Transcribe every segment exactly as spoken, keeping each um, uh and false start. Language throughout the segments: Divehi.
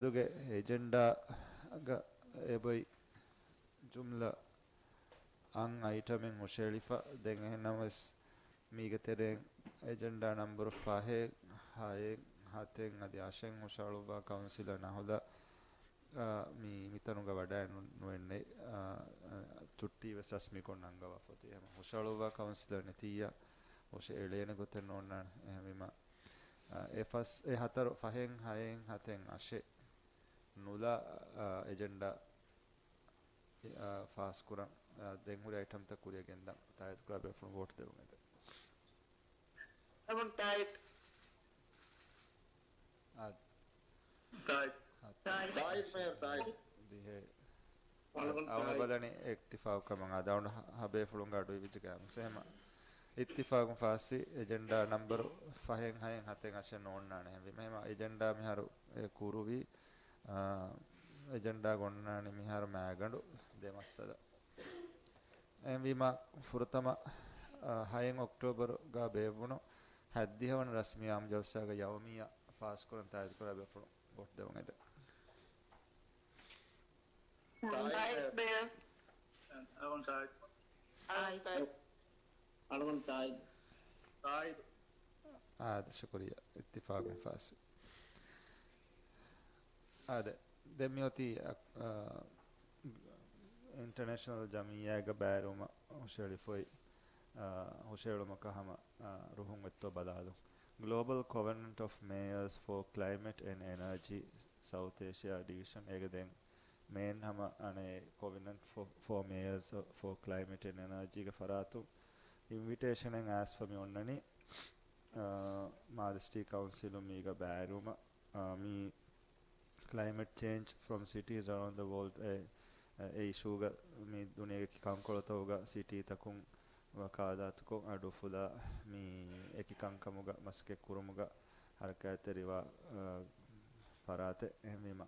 ގެ އެޖެންޑާގަ އެބޮތް ޖުމްލަ އަށް އައިޓަމެއް ހުށައެޅިފަ. ދެން އެހެންނަމަވެސް، މީގެ ތެރެއިން އެޖެންޑާ ނަންބަރު ފަހެއް، ހައެއް، ހަތެއް އަދި އަށެއް ހުށައަޅުއްވާ ކައުންސިލަރ ނަހުލާ، އާ، މި، މިތަނުގަ ވަޑައެއް ނު-، ނުވެންނެ، އާ، ޗުއްޓީ ވެސް ރަސްމީކޮށް ނަންގަވާފަ އޮތީ. އެހެން ހުށައަޅުއްވާ ކައުންސިލަރ ނެތިއްޔާ ހުށައެޅޭނެ ގޮތެއް ނޯންނާނެ. އެހެންވީމަ، އާ، އެ ފަސް، އެ ހަތަރު ފަހެއް ހައެއް ހަތެއް އަށެއް ނުލާ، އާ، އެޖެންޑާ، އާ، ފާސްކުރަން، އާ، ދެން ހުރި އައިޓަމްތައް ކުރިއަށް ގެންދަން. ތާއީދުކުރާ ބޭފުޅުން ވޯޓް ދެވުން އެދެން. އަޅުގަނޑު ތާއީދު. އާ، ތާއީދު. އާ، ތާއީދު. ތާއީދު، މޭޔަރު، ތާއީދު. ދިހަ. އަޅުގަނޑު އަޅުގަނޑު ތާއީދު. ބަލަނީ އިއްތިފާގު ކަމަށް. އާދެ، އަޅުގަނޑު ހަ-، ހަ-، ބޭފުޅުންގެ އަޑު އިވިއްޖެ ގާމިސް. އެހެމަ އިއްތިފާގުން ފާސްވި އެޖެންޑާ ނަންބަރު ފަހެއް ހައެއް ހަތެއް އަށެއް ނޯންނާނެ. އެހެންވީމަ، އެހެމަ އެޖެންޑާ މިހާރު އެ ކުރުވީ، އާ، އެޖެންޑާ ގޮންނާނީ މިހާރު މާގަނޑު ދެ މައްސަލަ. އެހެންވީމަ، ފުރަތަމަ، އާ، ހައެއް އޮކްޓޯބަރުގަ ބޭއްވުނު ހައްދިހަވަނަ ރަސްމީ އާއްމު ޖަލްސާގަ ޔައުމިއްޔާ ފާސްކުރަން ތާއީދުކުރާ ބޭފުޅުން ވޯޓް ދެވުން އެދެން. ތާއީދު، މޭޔަރު. އަޅުގަނޑު ތާއީދު. އަޅުގަނޑު ތާއީދު. ތާއީދު. އާދެ، ޝުކުރިއްޔާ. އިއްތިފާގުން ފާސްވި. އާދެ، ދެން މިއޮތީ، އަ، އަ، އިންޓަރނޭޝަނަލް ޖަމިއްޔާގަ ބައިވެރިވުމަށް ހުށައެޅިފައި، އަ، ހުށައެޅުމަކަށް ހަމަ، އަ، ރުހުން އޮތްތޯ ބަލާލުން. Global Covenant of Mayors for Climate and Energy South Asia Division، އޭގެ ދެން މޭން ހަމަ އަނެއް Covenant for, for Mayors for Climate and Energy ގެ ފަރާތުން އިންވިޓޭޝަނެއް އައިސްފަ މި އޮންނަނީ، އާ، މާލެ ސިޓީ ކައުންސިލުން މީގަ ބައިވެރިވުމަށް، އާ، މި Climate Change from Cities Around the World އެ، އެ އިޝޫގަ މި ދުނިޔޭގެ ކަންކޮޅުތަކުގަ ސިޓީތަކުން ވަކާލާތުކޮށް އަޑު އުފުލާ މި އެކި ކަންކަމުގަ މަސައްކަތް ކުރުމުގަ ހަރަކާތްތެރިވާ، އާ، ފަރާތެއް. އެހެންވީމަ،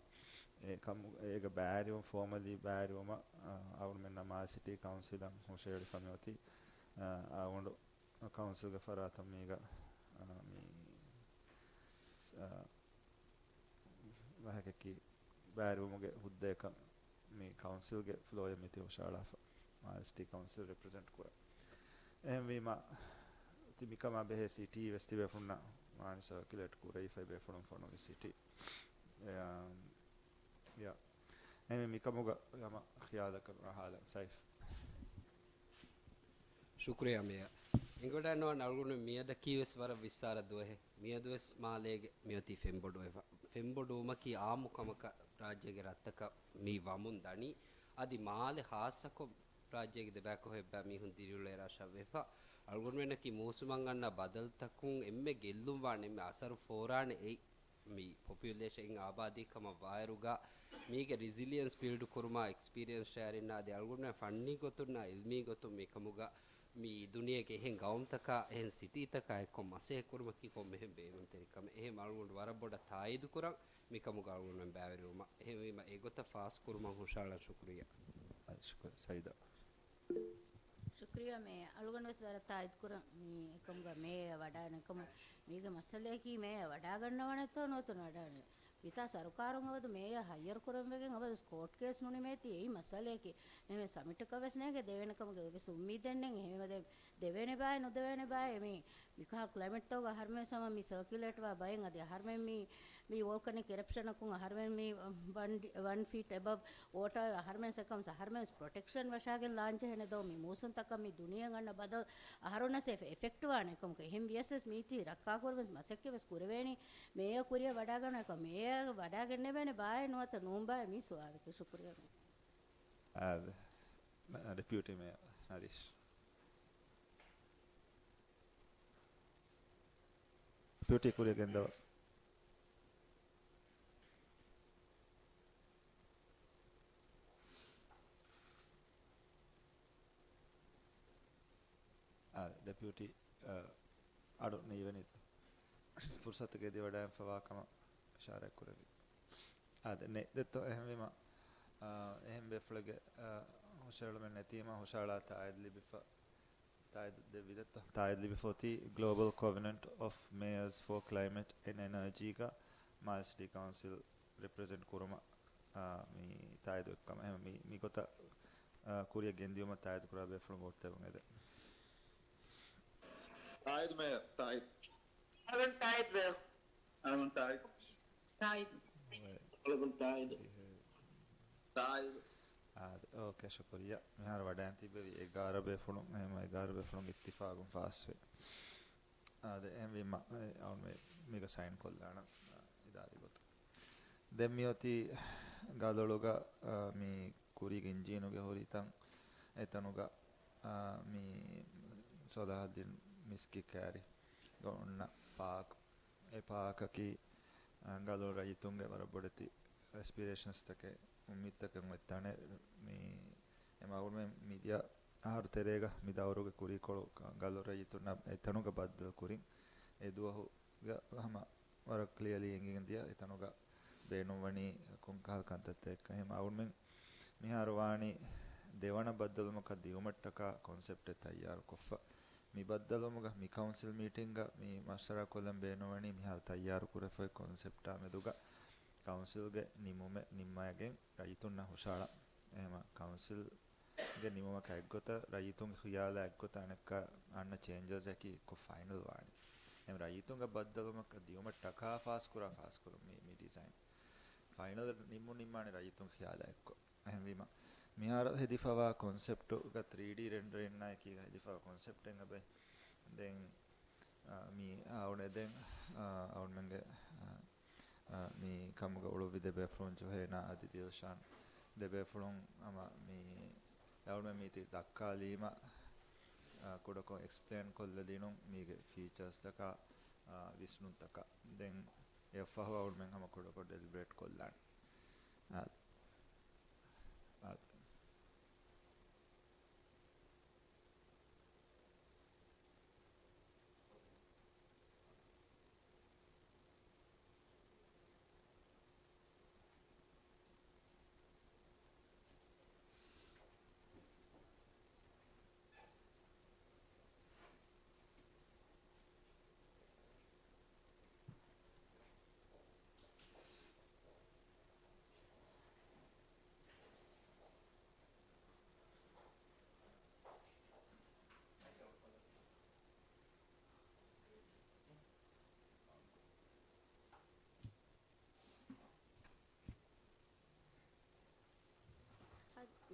އެ ކަމު-، އޭގަ ބައިވެރިވުން، ފޯމަލީ ބައިވެރިވުމަށް، އާ، އަޅުގަނޑުމެންނަށް މާލެ ސިޓީ ކައުންސިލަށް ހުށައެޅިފަ މިއޮތީ، އާ، އަޅުގަނޑު ކައުންސިލްގެ ފަރާތުން މީގަ، އާ، މި، އާ، ވަހަކަކީ ބައިވެރިވުމުގެ ހުއްދައަކަށް މި ކައުންސިލްގެ ފްލޯއެއް މިތި ހުށައަޅާފަ، މާލެ ސިޓީ ކައުންސިލް ރެޕްރެޒެންޓް ކުރަން. އެހެންވީމަ، ތި މިކަމާ ބެހޭ ސިޓީ ވެސް ތިބޭފުޅުންނަށް ވާނީ ސާކިއުލޭޓް ކުރެވިފައި ބޭފުޅުން ފޮނުވި ސިޓީ. އެ، އާ، ޔާ. އެހެންވެ މިކަމުގަ ހަމަ ޚިޔާލަކަށް އަހާލަން ސައިފް. ޝުކުރިއްޔާ މޭޔަރ. އެނގިވަޑައިގަންނަވާނެ އަޅުގަނޑު މިއަދަކީ ވެސް ވަރަށް ވިއްސާރަ ދުވަހެއް. މިއަދު ވެސް މާލޭގެ މިއޮތީ ފެންބޮޑުވެފަ. ފެންބޮޑުވުމަކީ އާއްމު ކަމަކަށް ރާއްޖޭގެ ރަށްތަކަށް މި ވަމުން ދަނީ. އަދި މާލެ ޚާއްޞަކޮށް ރާއްޖޭގެ ދެބައިކުށް އެއްބައި މީހުން ދިރިއުޅޭ ރަށަށް ވެފަ. އަޅުގަނޑުމެންނަކީ މޫސުމަށް އަންނަ ބަދަލުތަކުން އެންމެ ގެއްލުން ވާނެ، އެންމެ އަސަރު ފޯރާނެ އެއީ މި ޕޮޕިއުލޭޝަން އާބާދީ ކަމަށް ވާއިރުގަ މީގެ ރިޒިލިއަންސް ބިލްޑް ކުރުމާ އެކްސްޕީރިއަންސް ޝެއަރިން އަދި އަޅުގަނޑުމެން ފަންނީ ގޮތުންނާ އިލްމީ ގޮތުން މިކަމުގަ މި ދުނިޔޭގެ އެހެން ގައުމުތަކާ އެހެން ސިޓީތަކާ އެއްކޮށް މަސައްކަތް ކުރުމަކީ ކޮންމެހެން ބޭނުންތެރި ކަމެއް. އެހެން އަޅުގަނޑު ވަރަށް ބޮޑަށް ތާއީދު ކުރަން މިކަމުގަ އަޅުގަނޑުމެން ބައިވެރިވުމަށް. އެހެންވީމަ އެގޮތަށް ފާސް ކުރުމަށް ހުށަހަޅަން ޝުކުރިއްޔާ. އަ، ޝުކުރިއްޔާ ސައީދާ. ޝުކުރިއްޔާ މޭޔަރ. އަޅުގަނޑު ވެސް ވަރަށް ތާއީދު ކުރަން މި އެކަމުގަ މޭޔަރ ވަޑާނެ ކަމަށް. މީގެ މައްސަލައަކީ މޭޔަރ ވަޑާގަންނަވާނެތޯ ނުވަތަ ނުވަޑާނެ. މިތާ ސަރުކާރުން އަބަދު މޭޔަރ ހައްޔަރު ކުރަން ވެގެން އަބަދު ކޯޓް ކޭސް ނުނިމޭތީ އެއީ މައްސަލައަކީ. އެހެން ސަމިޓަކަށް ވެސް ނޭނގެ ދެވޭނެ ކަމުގެ ވެސް އުއްމީދެއް ނެތް. އެހެންވެ ދެވޭނެ ބާއެއް ނުދެވޭނެ ބާއެއް މި މިކަހަލަ ކްލައިމެޓްތަކުގަ އަހަރުމެން ހަމަ މި ސަރކިއުލޭޓްވާ ބައެއް އަދި އަހަރުމެން މި، މި ވޯލްކަނިކް އިރަޕްޝަނަކުން އަހަރުމެން މި ވަން ޑި-، ވަން ފީޓް އެބަވް ވޯޓާ އަހަރުމެން ސެކަމްސް އަހަރުމެން ޕްރޮޓެކްޝަން ވަށާގެން ލާންޖެހޭނެ ދޯ މި މޫސުންތަކަށް މި ދުނިޔެ ގަންނަ ބަދަލު އަހަރުންނަސް އެފެކްޓް ވާނެ ކަމަކަށް. އެހެން ވިޔަސް ވެސް މީތި ރައްކާކުރުމަށް މަސައްކަތް ވެސް ކުރެވޭނީ މޭޔަރ ކުރިއަށް ވަޑާގަންނަ ކަމަށް. މޭޔަރ ވަޑާގެންނެވޭނެ ބާއެއް ނުވަތަ ނޫން ބާއެއް މީ ސުވާލަކީ. ޝުކުރިއްޔާ. އާދެ، ޑެޕިއުޓީ މޭޔަރ ނަރީޝް. ޑެޕިއުޓީ ކުރިއަށް ގެންދަވާ. އާ، ޑެޕިއުޓީ، އާ، އަޑު ނީވެނީތަ؟ ފުރުސަތުގެ ދިވަޑައިން ފަވާ ކަމަށް އިޝާރާތް ކުރެވި. އާދެ، ނެތް ދެއްތޯ؟ އެހެންވީމަ، އާ، އެހެން ބޭފުޅެއްގެ، އާ، ހުށައެޅުމެއް ނެތީމަ، ހުށައަޅާ ތާއީދު ލިބިފަ، ތާއީދު ދެއްވި ދެއްތޯ؟ ތާއީދު ލިބިފަ އޮތީ Global Covenant of Mayors for Climate and Energy ގަ މާލެ ސިޓީ ކައުންސިލް ރެޕްރެޒެންޓް ކުރުމަށް، އާ، މި ތާއީދު އެއްކަމަށް. އެހެން މި، މިގޮތަށް، އާ، ކުރިއަށް ގެންދިޔުމަށް ތާއީދު ކުރާ ބޭފުޅުން ވޯޓް ދެއްވަން އެދެން. ތާއީދު މޭޔަރ، ތާއީދު. އަޅުން ތާއީދު ވެއް. އަޅުން ތާއީދު. ތާއީދު. އަޅުން ތާއީދު. ތާއީދު. އާ، އޯކޭ، ޝުކުރިއްޔާ. މިހާރު ވަޑައިން ތިއްބެވި އެގާރަ ބޭފުޅުން، އެހެން އެގާރަ ބޭފުޅުން އިއްތިފާގުން ފާސްވޭ. އާދެ، އެހެންވީމަ، އެ، އަޅުން މި، މީގަ ސައިން ކޮށްލާނަން، އާ، އިދާރީ ގޮތުން. ދެން މިއޮތީ ގަލޮޅުގަ، އާ، މި ކުރީގެ އިންޖީނުގެ ހުރިތަން، އެތަނުގަ، އާ، މި ސޮލާހައްދީން މިސްކިތް ކައިރި ގަ އޮންނަ ޕާކް. އެ ޕާކަކީ، އާ، ގަލޮޅު ރައްޔިތުންގެ ވަރަށް ބޮޑެތި އެސްޕިރޭޝަންސްތަކެއް، އުއްމީދުތަކެއް އޮތް ތަނެއް. މި އެ މަގުން މި މިދިޔަ އަހަރު ތެރޭގަ މި ދައުރުގެ ކުރީކޮޅު ގަ، ގަލޮޅު ރައްޔިތުންނަށް އެތަނުގަ ބައްދަލު ކުރިން. އެ ދުވަހުގަ ހަމަ ވަރަށް ކްލިއަލީ އެނގިގެން ދިޔަ އެތަނުގަ ބޭނުންވަނީ ކޮންކަހަލަ ކަންތައްތަކެއްކަން. އެހެން އަޅުމެން މިހާރު ވާނީ ދެވަނަ ބައްދަލުވުމަކަށް ދިޔުމަށްޓަކާ ކޮންސެޕްޓެއް ތައްޔާރުކޮށްފަ. މި ބައްދަލުވުމުގަ މި ކައުންސިލް މީޓިންގަ މި މަޝްވަރާ ކޮށްލަން ބޭނުންވަނީ މިހާރު ތައްޔާރު ކުރެފައި ކޮންސެޕްޓާ މެދުގަ ކައުންސިލްގެ ނިމުމެއް ނިންމައިގެން ރައްޔިތުންނަށް ހުށަހަޅަން. އެހެމަ ކައުންސިލް ގެ ނިމުމަކާ އެއްގޮތަށް، ރައްޔިތުންގެ ޚިޔާލާ އެއްގޮތަށް އަނެއްކާ އަންނަ ޗޭންޖަސްއަކީ އެއްކޮށް ފައިނަލް ވާނެ. އެހެން ރައްޔިތުންގެ ބައްދަލުވުމަކަށް ދިޔުމަށް ޓަކާ ފާސްކުރާ ފާސްކުރުން މި، މި ޑިޒައިން. ފައިނަލް ނިންމުން ނިންމާނެ ރައްޔިތުންގެ ޚިޔާލާ އެއްކޮށް. އެހެންވީމަ، މިހާރު ހެދިފަވާ ކޮންސެޕްޓުގަ ތްރީޑީ ރެންޑަރިންއާއެކީ ހެދިފަވާ ކޮންސެޕްޓެއް އެބަ. ދެން، އާ، މި އަޅުނެ ދެން، އާ، އަޅުމެންގެ، އާ، އާ، މި ކަމުގަ އުޅުއްވި ދެބޭފުޅުން ޖުހޭނާ އަދި ދިލްޝާން ދެބޭފުޅުން ހަމަ މި އަޅުމެން މީތި ދައްކާލީމަ، އާ، ކުޑަކޮށް އެކްސްޕްލެއިން ކޮށްލަދިނުން މީގެ ފީޗާސްތަކާ، އާ، ވިސްނުންތަކާ. ދެން އެއަށްފަހު އަޅުމެން ހަމަ ކުޑަކޮށް ޑެލިބްރޭޓް ކޮށްލާނެ. އާ، އާ.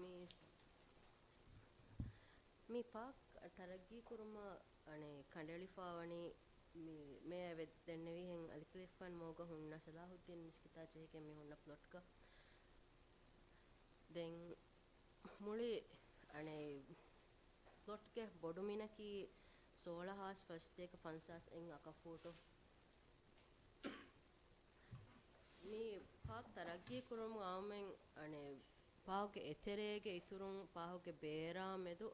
މިސް، މި ޕާކް ތަރައްގީ ކުރުމަށް އަނެއް ކަނޑައެޅިފައިވަނީ މި މޭޔަރ ދެންނެވިހެން އަލިކަލޭގެފާނު މަގުގަ ހުންނަ ސަލާހުއްދީން މިސްކިތާ ޖެހިގެން މި ހުންނަ ޕްލޮޓްގަ. ދެން މުޅި އަނެއް ޕްލޮޓްގެ ބޮޑުމިނަކީ ސޯޅަހާސް ފަސްތޭކަ ފަންސާސް އެއް އަކަ ފޫޓު. މި ޕާކް ތަރައްގީ ކުރުމުގަ އަޅުމެން އަނެއް ޕާކްގެ އެތެރޭގެ އިތުރުން ޕާކްގެ ބޭރާ މެދު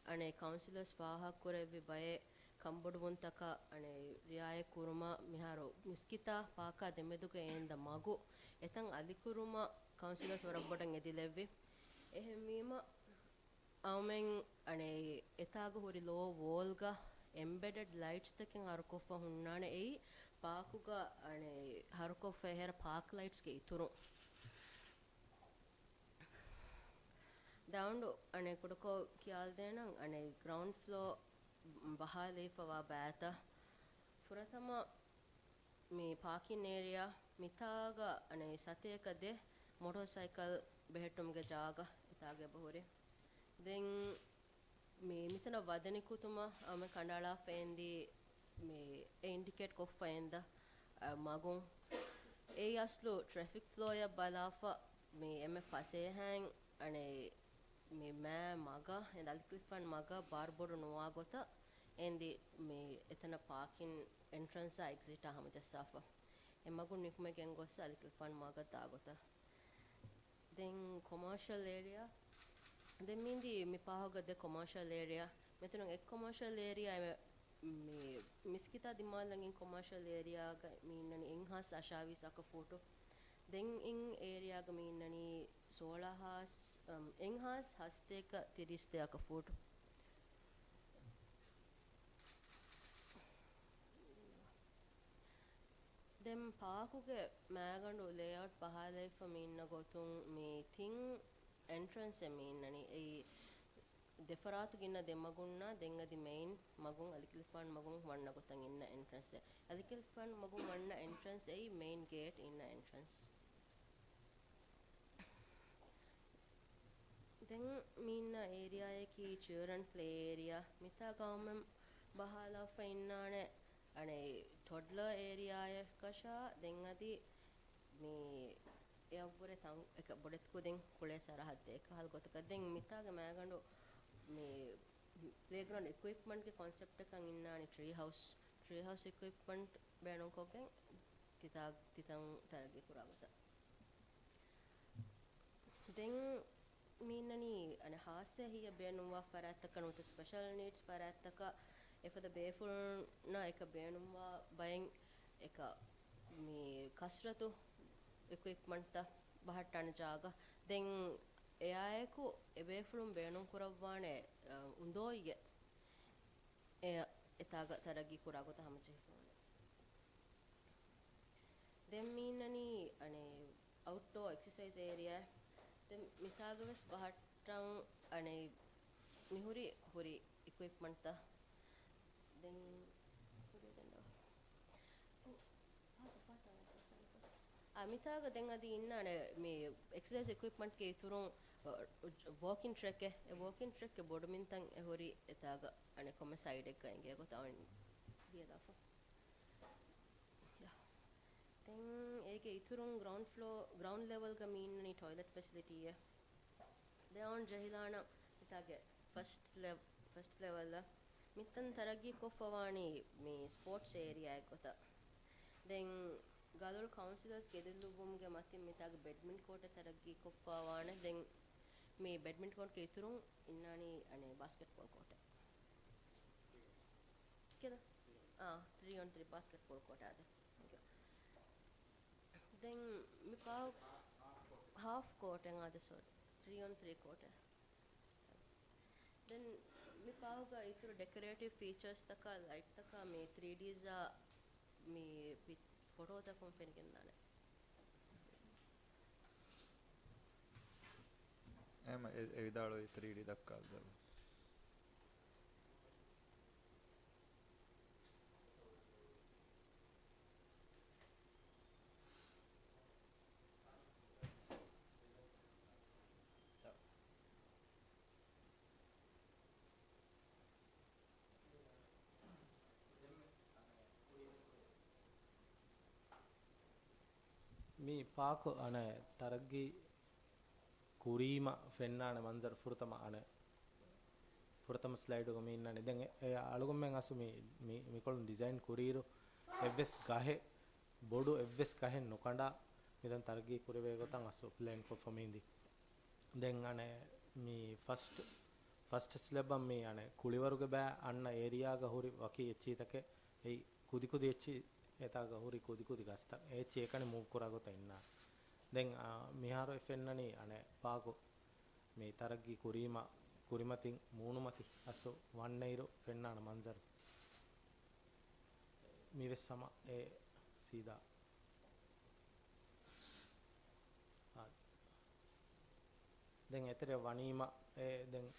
އަނެއް ކައުންސިލަރސް ފާހަގަކުރެއްވި ބައެއް ކަންބޮޑުވުންތަކަށް އަނެއް ރިއާޔަތް ކުރުމަށް މިހާރު މިސްކިތާ ޕާކާ ދެމެދުގަ އެންދަ މަގު އެތަން އަލިކުރުމަށް ކައުންސިލަރސް ވަރަށް ބޮޑަށް އެދިލެއްވި. އެހެންވީމަ، އަޅުމެން އަނެއް އެތާގަ ހުރި ލޯ ވޯލްގަ އެމްބެޑެޑް ލައިޓްސްތަކެއް ހަރުކޮށްފަ ހުންނާނެ. އެއީ ޕާކުގަ އަނެއް ހަރުކޮށްފަ އެހެރަ ޕާކް ލައިޓްސްގެ އިތުރުން. ދައުނޑު އަނެއް ކުޑަކޮށް ކިޔާލަދޭނަން އަނެއް ގްރައުންޑް ފްލޯ ބަހާލައިފަވާ ބައިތައް. ފުރަތަމަ މި ޕާކިން އޭރިއާ މިތާގަ އަނެއް ސަތޭކަ ދެ މޮޓޯސައިކަލް ބެހެއްޓުމުގެ ޖާގަ އެތާގަ އެބަހުރި. ދެން މި މިތަނަށް ވަދެ ނިކުތުމަށް އަޅުމެން ކަނޑައަޅާފަ އެންދީ މި އެ އިންޑިކޭޓް ކޮށްފަ އެންދަ، އަ، މަގުން. އެއީ އަސްލު ޓްރެފިކް ފްލޯއަށް ބަލާފަ މި އެންމެ ފަސޭހައިން އަނެއް މި މާ މަގަށް އެ އަލިކުލިފާން މަގަށް ބާރުބޮޑު ނުވާ ގޮތަށް އެންދި މި އެތަނަށް ޕާކިން އެންޓްރަންސާ އެގްޒިޓާ ހަމަޖައްސާފަ. އެ މަގުން ނިކުމެގެން ގޮއްސަ އަލިކުލިފާން މަގަށް ދާ ގޮތަށް. ދެން ކޮމާޝަލް އޭރިއާ. ދެން މީންދީ މި ޕާހުގަ ދެ ކޮމާޝަލް އޭރިއާ. މިތަނުން އެއް ކޮމާޝަލް އޭރިއާ އެ މި މިސްކިތާ ދިމާލަށް އިން ކޮމާޝަލް އޭރިއާގަ މި އިންނަނީ އެއްހާސް އަށާވީސް އަކަ ފޫޓު. ދެން އިން އޭރިއާގަ މި އިންނަނީ ސޯޅަހާސް، އަމް، އެއްހާސް ހަސަތޭކަ ތިރީސް ދެ އަކަ ފޫޓު. ދެން ޕާކުގެ މާގަނޑު ލޭއައުޓް ބަހާލައިފަ މި އިންނަ ގޮތުން މި ތިން އެންޓްރެންސްއެއް މި އިންނަނީ. އެއީ ދެފަރާތުގަ އިންނަ ދެ މަގުންނާ ދެން އަދި މެއިން މަގުން، އަލިކެލިފާނު މަގުން ވަންނަ ގޮތަށް އިންނަ އެންޓްރެންސްއެއް. އަލިކެލިފާނު މަގުން ވަންނަ އެންޓްރެންސް އެއީ މެއިން ގޭޓް އިންނަ އެންޓްރެންސް. ދެން މި އިންނަ އޭރިއާއަކީ ޗިލްޑްރަން ޕްލޭ އޭރިއާ. މިތާ ގައުމެން ބަހާލާފަ އިންނާނެ އަނެއް ޓޮޑްލަރ އޭރިއާއަކަށާ ދެން އަދި މި އެއަށްވުރެ ތަން އެކަ ބޮޑެތި ކުދިން ކުޅޭ ސަރަހައްދެއް އެކަހަލަ ގޮތަކަށް. ދެން މިތާގެ މާގަނޑު މި ޕްލޭގްރައުންޑް އިކުއިޕްމަންޓްގެ ކޮންސެޕްޓަކަށް އިންނާނެ ޓްރީ ހައުސް، ޓްރީ ހައުސް އިކުއިޕްމަންޓް ބޭނުންކޮށްގެން ތިތާ-، ތިތަން ތަރައްގީ ކުރާ ގޮތަށް. ދެން މި އިންނަނީ އަނެއް ހާއްސަ ހިތް ބޭނުންވާ ފަރާތްތަކަށް ނުވަތަ ސްޕެޝަލް ނީޑްސް ފަރާތްތަކަށް އެފަދަ ބޭފުޅުންނަށް އެކަ ބޭނުންވާ ބައެއް އެކަ މި ކަސްރަތު އިކުއިޕްމަންޓްތައް ބަހައްޓާނެ ޖާގަ. ދެން އެއާއެކު އެބޭފުޅުން ބޭނުންކުރައްވާނެ، އަ، އުނދޯއިގެ އެ-، އެތާގަ ތަރައްގީ ކުރާ ގޮތަށް ހަމަޖެހިފަވާނެ. ދެން މި އިންނަނީ އަނެއް އައުޓްޑޯ އެކްސަސައިޒް އޭރިއާ. ދެން މިތާގަ ވެސް ބަހައްޓަން އަނެއް މިހުރި ހުރި އިކުއިޕްމަންޓްތައް. ދެން ހުރި ދެން ދޯ. އާ، މިތާގަ ދެން އަދި އިންނާނެ މި އެކްސަސައިޒް އިކުއިޕްމަންޓްގެ އިތުރުން، އަ، ވޯކިން ޓްރެކެއް، އެ ވޯކިން ޓްރެކްގެ ބޮޑު މިންތައް އެ ހުރި އެތާގަ އަނެއް ކޮންމެ ސައިޑެއްގަ އެނގޭ ގޮތަށް އޮތް ދިޔަދާފަ. ޔާ. ދެން އޭގެ އިތުރުން ގްރައުންޑް ފްލޯ، ގްރައުންޑް ލެވަލްގަ މި އިންނަނީ ޓޮއިލެޓް ފެސިލިޓީއެއް. ދެން އަޅުން ޖެހިލާނަން މިތާގެ ފަސްޓް ލެވް-، ފަސްޓް ލެވަލްއަށް. މިތަން ތަރައްގީ ކޮށްފަވާނީ މި ސްޕޯޓްސް އޭރިއާއެއް ގޮތަށް. ދެން ގަލޮޅު ކައުންސިލަރސް ގެދެއްލުއްވުމުގެ މަތިން މިތާގެ ބެޑްމިންޓް ކޯޓެއް ތަރައްގީ ކޮށްފަވާނެ. ދެން މި ބެޑްމިންޓް ކޯޓްގެ އިތުރުން އިންނާނީ އަނެއް ބާސްކެޓްބޯލް ކޯޓެއް. ކިޔަން؟ އާ، ތްރީ އޮން ތްރީ ބާސްކެޓްބޯލް ކޯޓް އާދެ. ދެން މި ޕާ-، ހާފް ކޯޓެއް އާދެ، ސޯރީ. ތްރީ އޮން ތްރީ ކޯޓެއް. ދެން މި ޕާކުގަ އިތުރު ޑެކޮރޭޓިވް ފީޗާސްތަކާ ލައިޓްތަކާ މި ތްރީ ޑީސްއާ މި ޕި-، ފޮޓޯތަކުން ފެނިގެންދާނެ. އެހެން އެ، އެ ވިދާޅުވީ ތްރީ ޑީ ދައްކާލަދެއްވުން. މި ޕާކު އަނެއް ތަރައްގީ ކުރީމަ ފެންނާނެ މަންޒަރު ފުރަތަމަ އަނެއް ފުރަތަމަ ސްލައިޑުގަ މި އިންނާނެ. ދެން އެ، އެ އަޅުގަނޑުމެން އަސްލު މި، މި، މިކޮޅުން ޑިޒައިން ކުރިއިރު އެއްވެސް ގަހެއް، ބޮޑު އެއްވެސް ގަހެއް ނުކަނޑާ މިތަން ތަރައްގީ ކުރެވޭ ގޮތަށް އަސްލު ޕްލޭން ކޮށްފަ މި އިނދީ. ދެން އަނެއް މި ފަސްޓް، ފަސްޓް ސްލެބަށް މި އަނެއް ކުޅިވަރުގެ ބައި އަންނަ އޭރިއާގަ ހުރި ވަކި އެއްޗިތަކެއް، އެއީ ކުދިކުދި އެއްޗި އެތާގަ ހުރި ކުދިކުދި ގަސްތައް އެ އެއްޗި އެކަނި މޫވް ކުރާ ގޮތަށް އިންނާނެ. ދެން، އާ، މިހާރު އެ ފެންނަނީ އަނެއް ޕާކު މި ތަރައްގީ ކުރީމަ، ކުރިމަތިން މޫނުމަތި އަސްލު ވަންނައިރު ފެންނާނެ މަންޒަރު. މިވެސް ހަމަ އެ ސީދާ. އާ. ދެން އެތެރެ ވަނީމަ އެ، ދެން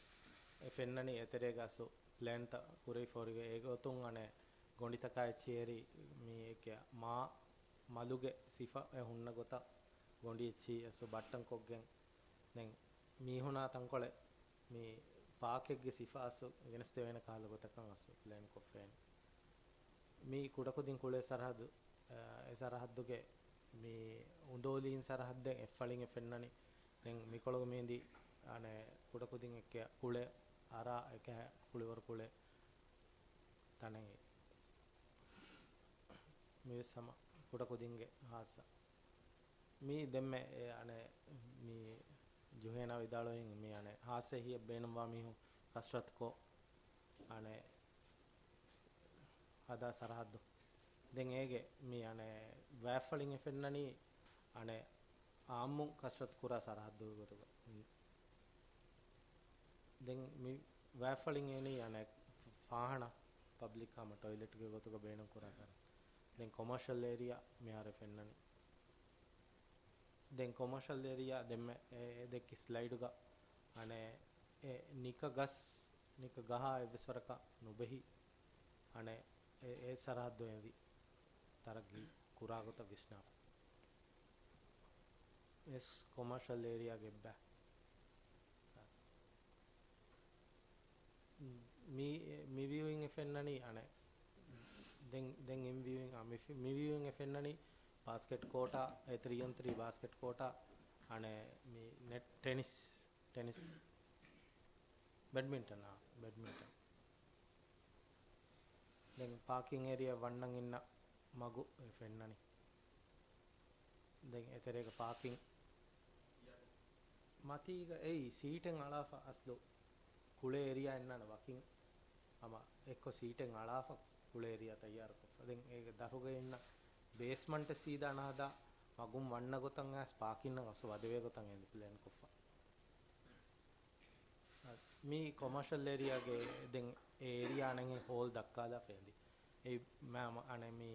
އެ ފެންނަނީ އެތެރޭގަ އަސްލު ޕްލޭންތައް ކުރެވިފަ ހުރިގޮތް. އެގޮތުން އަނެއް ގޮނޑިތަކާ އެއްޗިހި މި އެކެއް މާ މަލުގެ ސިފަ އެ ހުންނަ ގޮތަށް ގޮނޑި އެއްޗިހި އަސްލު ބައްޓަން ކޮށްގެން ދެން މީހުނާ ތަންކޮޅެއް މި ޕާކެއްގެ ސިފަ އަސްލު ގެނެސްދެވޭނެ ކަހަލަ ގޮތަކަށް އަސްލު ޕްލޭން ކޮށްފައިން. މީ ކުޑަކުދިން ކުޅޭ ސަރަހައްދު، އަ، އެ ސަރަހައްދުގެ މި އުނދޯލީން ސަރަހައްދެއް އެއްފަޅިން އެ ފެންނަނީ. ދެން މިކޮޅުގަ މި އިނދީ އަނެއް ކުޑަކުދިން އެއްކެ ކުޅެ އަރާ އެކަހަ ކުޅިވަރު ކުޅެ ތަނެއް. މިވެސް ހަމަ ކުޑަކުދިންގެ ހާއްސަ. މީ ދެންމެ އެ އަނެއް މި ޖުހޭނާ ވިދާޅުވިން މި އަނެއް ހާއްސަ ހިތް ބޭނުންވާ މީހުން ކަސްރަތުކޮށް އަނެއް ހަދާ ސަރަހައްދު. ދެން އޭގެ މި އަނެއް ވާތްފަޅިން އެ ފެންނަނީ އަނެއް އާއްމުން ކަސްރަތު ކުރާ ސަރަހައްދުގެ ގޮތުގަ. ދެން މި ވާތްފަޅިން އެނީ އަނެއް ފާހަނަ ޕަބްލިކް ހަމަ ޓޮއިލެޓްގެ ގޮތުގަ ބޭނުން ކުރާ ސަރަހައްދު. ދެން ކޮމާޝަލް އޭރިއާ މިހާރު ފެންނަނީ. ދެން ކޮމާޝަލް އޭރިއާ ދެންމެ އެ، އެ ދެއްކި ސްލައިޑުގަ އަނެއް އެ ނިކަ ގަސް، ނިކަ ގަހާ އެއްވެސް ވަރަކަށް ނުބެހި އަނެއް އެ، އެ ސަރަހައްދު އެންވި ތަރައްގީ ކުރާ ގޮތަށް ވިސްނާފަ. އެސް ކޮމާޝަލް އޭރިއާގެ އެއްބަ. މި، މި ވިއުއިން އެ ފެންނަނީ އަނެއް. ދެން، ދެން އިން ވިއުއިން، އާ، މި ފި-، މި ވިއުއިން އެ ފެންނަނީ ބާސްކެޓް ކޯޓާ، އެ ތްރީ އޮން ތްރީ ބާސްކެޓް ކޯޓާ، އަނެއް މި ނެޓް ޓެނިސް، ޓެނިސް، ބެޑްމިންޓަން، އާ، ބެޑްމިންޓަން. ދެން ޕާކިން އޭރިއާ ވަންނަން އިންނަ މަގު އެ ފެންނަނީ. ދެން އެތެރޭގަ ޕާކިން. މަތީގަ އެއީ ސީޓެއް އަޅާފަ އަސްލު ކުޅޭ އޭރިއާ އިންނާނެ ވަކިން ހަމަ އެއްކޮށް ސީޓެއް އަޅާފަ ކުޅޭ އޭރިއާ ތައްޔާރުކޮށްފަ. ދެން އޭގެ ދަށުގަ އިންނަ ބޭސްމަންޓެއް ސީދާ ނަހަދާ މަގުން ވަންނަ ގޮތަށް އައިސް ޕާކިންއަށް އަސް ވަދެވޭ ގޮތަށް އެނދި ޕްލޭން ކޮށްފަ. މި ކޮމާޝަލް އޭރިއާގެ ދެން އެ އޭރިއާ އަނެއް ހޯލް ދައްކާލާފަ އެނދި. އެ މަ-، މަ-، އަނެ މި،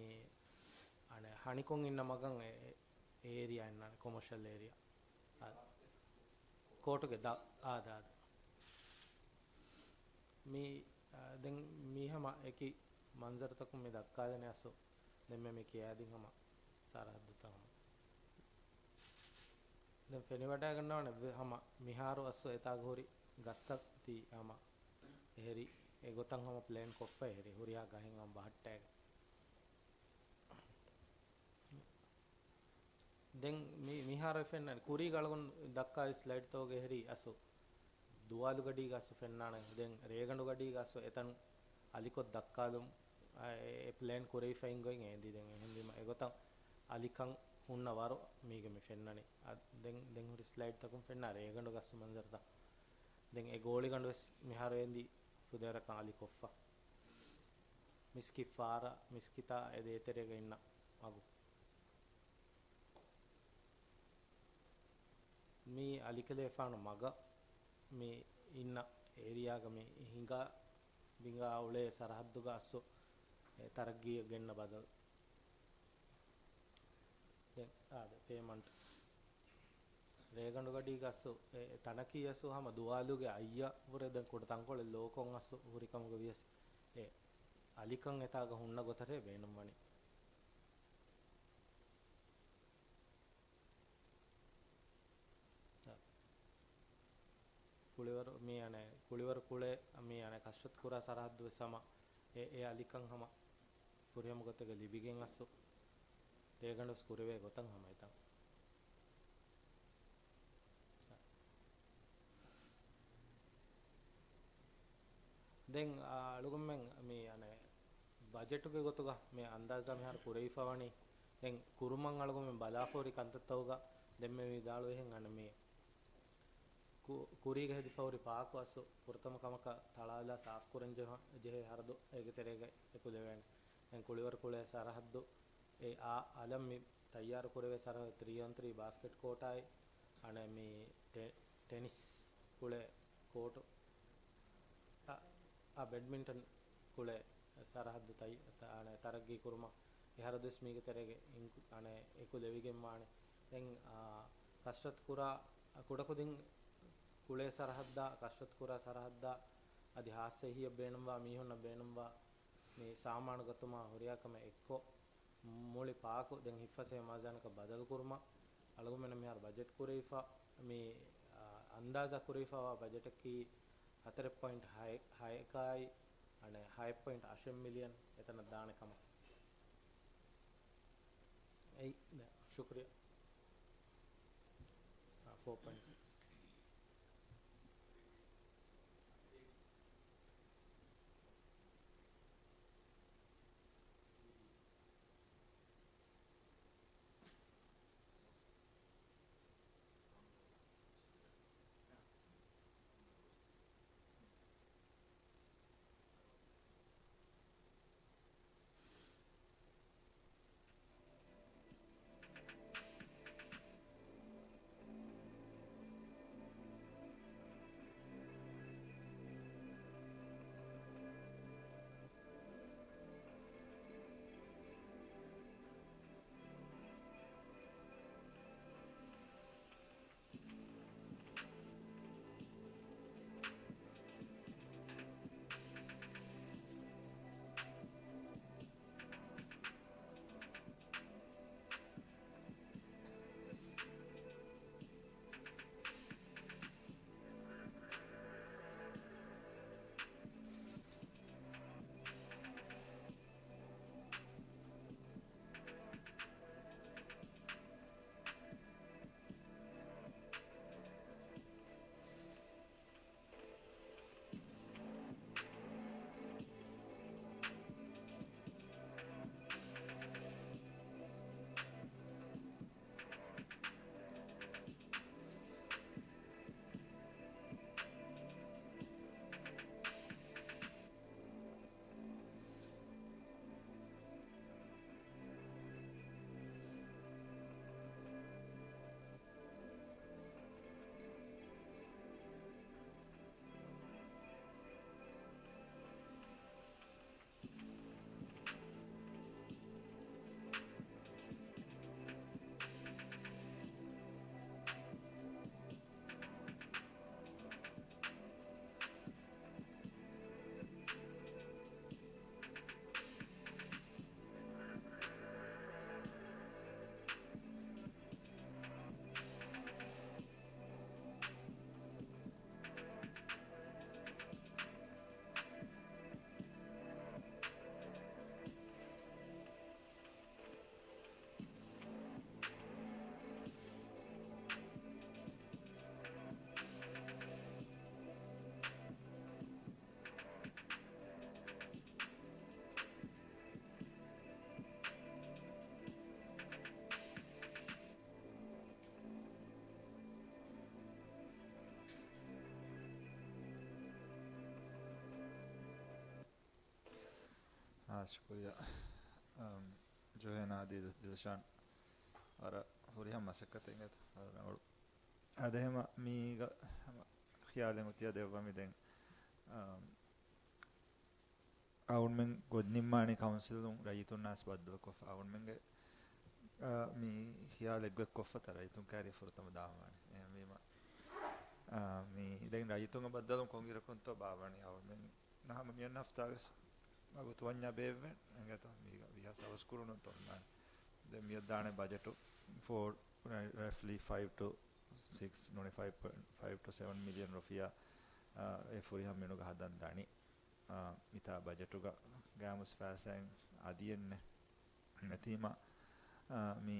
އަނެ ހަނިކޮން އިންނަ މަގަށް އެ، އެ އޭރިއާ އިންނާނެ ކޮމާޝަލް އޭރިއާ. އާ، ކޯޓުގެ ދަ-، އާދަ، އާދަ. މި، އާ، ދެން މި ހަމަ އެކި މަންޒަރުތަކުން މި ދައްކާލަނީ އަސްލު. ދެންމެ މި ކިޔާދިން ހަމަ ސަރަހައްދުތައް ހަމަ. ދެން ފެނިވަޑައިގަންނަވާނެ ވެ-، ހަމަ މިހާރު އަސްލު އެތާގަ ހުރި ގަސްތައް ތީ ހަމަ އެހެރި އެގޮތަށް ހަމަ ޕްލޭން ކޮށްފަ އެހެރި ހުރިހާ ގަހެއް ހަމަ ބަހައްޓައިގެން. ދެން މި-، މިހާރު ފެންނަނީ ކުރީގަ އަޅުގަނޑު ދައްކާ ސްލައިޑްތަކުގެ ހެރީ އަސްލު ދުވާލު ގަޑީގަ އަސްލު ފެންނާނެ. ދެން ރޭގަނޑު ގަޑީގަ އަސްލު އެތަން އަލިކޮށް ދައްކާލުން، އަ، އެ، އެ ޕްލޭން ކުރެވިފައިން ގޮތް އެނދި. ދެން އެހެންވީމަ އެގޮތަށް އަލިކަން ހުންނަ ވަރު މީގެ މި ފެންނަނީ. އަ، ދެން، ދެން ހުރި ސްލައިޑްތަކުން ފެންނާ ރޭގަނޑު ގަސް މަންޒަރުތައް. ދެން އެ ގޯޅިގަނޑު ވެސް މިހާރު އެނދި ފުދޭވަރަކަށް އަލިކޮށްފަ. މިސްކިތް ފާރަށް، މިސްކިތާ އެ ދޭތެރޭގަ އިންނަ މަގު. މި އަލިކަލޭފާނު މަގަށް މި އިންނަ އޭރިއާގަ މި ހިނގާ ބިނގާ އުޅޭ ސަރަހައްދުގަ އަސްލު ތަރައްގީއަށް ގެންނަ ބަދަލު. ދެން އާދެ، ޕޭމަންޓް. ރޭގަނޑު ގަޑީގަ އަސްލު އެ، އެ ތަނަކީ އަސްލު ހަމަ ދުވާލުގެ އައްޔަށް ވުރެ ދެން ކުޑަ ތަންކޮޅެއް ލޯކޮށް އަސްލު ހުރިކަމުގަ ވިޔަސް އެ އަލިކަން އެތާގަ ހުންނަ ގޮތަށޭ ބޭނުންވަނީ. ކުޅިވަރު މި އަނެއް، ކުޅިވަރު ކުޅޭ މި އަނެއް ކަސްރަތު ކުރާ ސަރަހައްދު ވެސް ހަމަ އެ، އެ އަލިކަން ހަމަ ފުރިހަމަ ގޮތެއްގަ ލިބިގެން އަސްލު ރޭގަނޑު ވެސް ކުރެވޭ ގޮތަށް ހަމަ އެތަން. ދެން އަޅުގަނޑުމެން މި އަނެއް ބަޖެޓުގެ ގޮތުގަ މި އަންދާޒާ މިހާރު ކުރެވިފަ ވަނީ. ދެން ކުރުމަށް އަޅުގަނޑުމެން ބަލާފަ ހުރި ކަންތައްތަކުގަ ދެންމެ ވިދާޅުވިހެން އަނެއް މި ކު-، ކުރީގަ ހެދިފަ ހުރި ޕާކު އަސްލު ފުރަތަމަ ކަމަކަށް ތަޅާލާ ސާފު ކުރަން ޖެހ-، ޖެހޭ ހަރަދު އޭގެ ތެރޭގަ އެކުލެވޭނެ. ދެން ކުޅިވަރު ކުޅޭ ސަރަހައްދު އެ އާ އަލަށް މި ތައްޔާރު ކުރެވޭ ސަރަހައްދު ތްރީ އޮން ތްރީ ބާސްކެޓް ކޯޓާއި، އަނެއް މި ޓެ-، ޓެނިސް ކުޅޭ ކޯޓު. އަ، އަ، ބެޑްމިންޓަން ކުޅޭ ސަރަހައްދު ތައް-، ތަ-، އަނެއް ތަރައްގީ ކުރުމަށް އެ ހަރަދު ވެސް މީގެ ތެރޭގަ އިން-، އަނެއް އެކުލެވިގެން ވާނެ. ދެން، އާ، ކަސްރަތު ކުރާ، އަ، ކުޑަކުދިން ކުޅޭ ސަރަހައްދާ، ކަސްރަތު ކުރާ ސަރަހައްދާ އަދި ހާއްސަ އެހީއަށް ބޭނުންވާ މީހުންނަށް ބޭނުންވާ މި ސާމާނު ގަތުމާ ހުރިހާ ކަމެއް އެއްކޮށް، މުޅި ޕާކު ދެން ހިތްފަސޭހަ މާޒާނަކަށް ބަދަލުކުރުމަށް އަޅުގަނޑުމެން މިހާރު ބަޖެޓް ކުރެވިފަ، މި، އާ، އަންދާޒާ ކުރެވިފަވާ ބަޖެޓަކީ ހަތަރެއް ޕޮއިންޓް ހައެއް، ހައެކާއި، އަނެއް ހައެއް ޕޮއިންޓް އަށެއް މިލިއަން އެތަނަށް ދާނެ ކަމަށް. އެއް، ޝުކުރިއްޔާ. އާ، ފޯ ޕޮއިންޓް ސިކްސް. ޝުކުރިއްޔާ. އަމް، ޖުހޭނާ އަދި ދިލްޝާން ވަރަށް ހުރިހަމަ މަސައްކަތެއް އިނގޭތޯ. ވަރަށް ރަނގަޅު. އަދި އެހެމަ މީގަ ހަމަ ޚިޔާލެއް އޮތިއްޔާ ދެއްވަމި ދެން، އަމް، އަޅުގަނޑުމެން ގޮތް ނިންމާނީ ކައުންސިލުން ރައްޔިތުންނާސް ބައްދަލުކޮށްފަ. އަޅުގަނޑުމެންގެ، އާ، މި ޚިޔާލެއް ގޮތް ކޮށްފަތަ ރައްޔިތުން ކާރި ފުރަތަމަ ދާންވާނެ. އެހެންވީމަ، އާ، މި ދެން ރައްޔިތުންގެ ބައްދަލުން ކޮންއިރަކުންތޯ ބާއްވަނީ؟ އަޅުގަނޑުމެން ހަމަ މިއޮންނަ ހަފްތާގަސް އަގު ތުވަންޏާ ބޭއްވެ އެނގޭތޯ މީގަ ވީހާ ސަވަސް ކުރުނު ތޮންނާނެ. ދެން މިއޮއްދާނެ ބަޖެޓު ފޯ ރަ-، ރަފްލީ ފައިވް ޓު ސިކްސް ނޫނީ ފައިވް ޕޮއިންޓް ފައިވް ޓު ސެވަން މިލިއަން ރުފިޔާ، އާ، އެ ފުރިހަމަ މިނުގަ ހަދަން ދަނީ. އާ، މިތާ ބަޖެޓުގަ ގާމުސް ފައިސާއެއް އަދިއެއްނެ. އެތީމަ، އާ، މި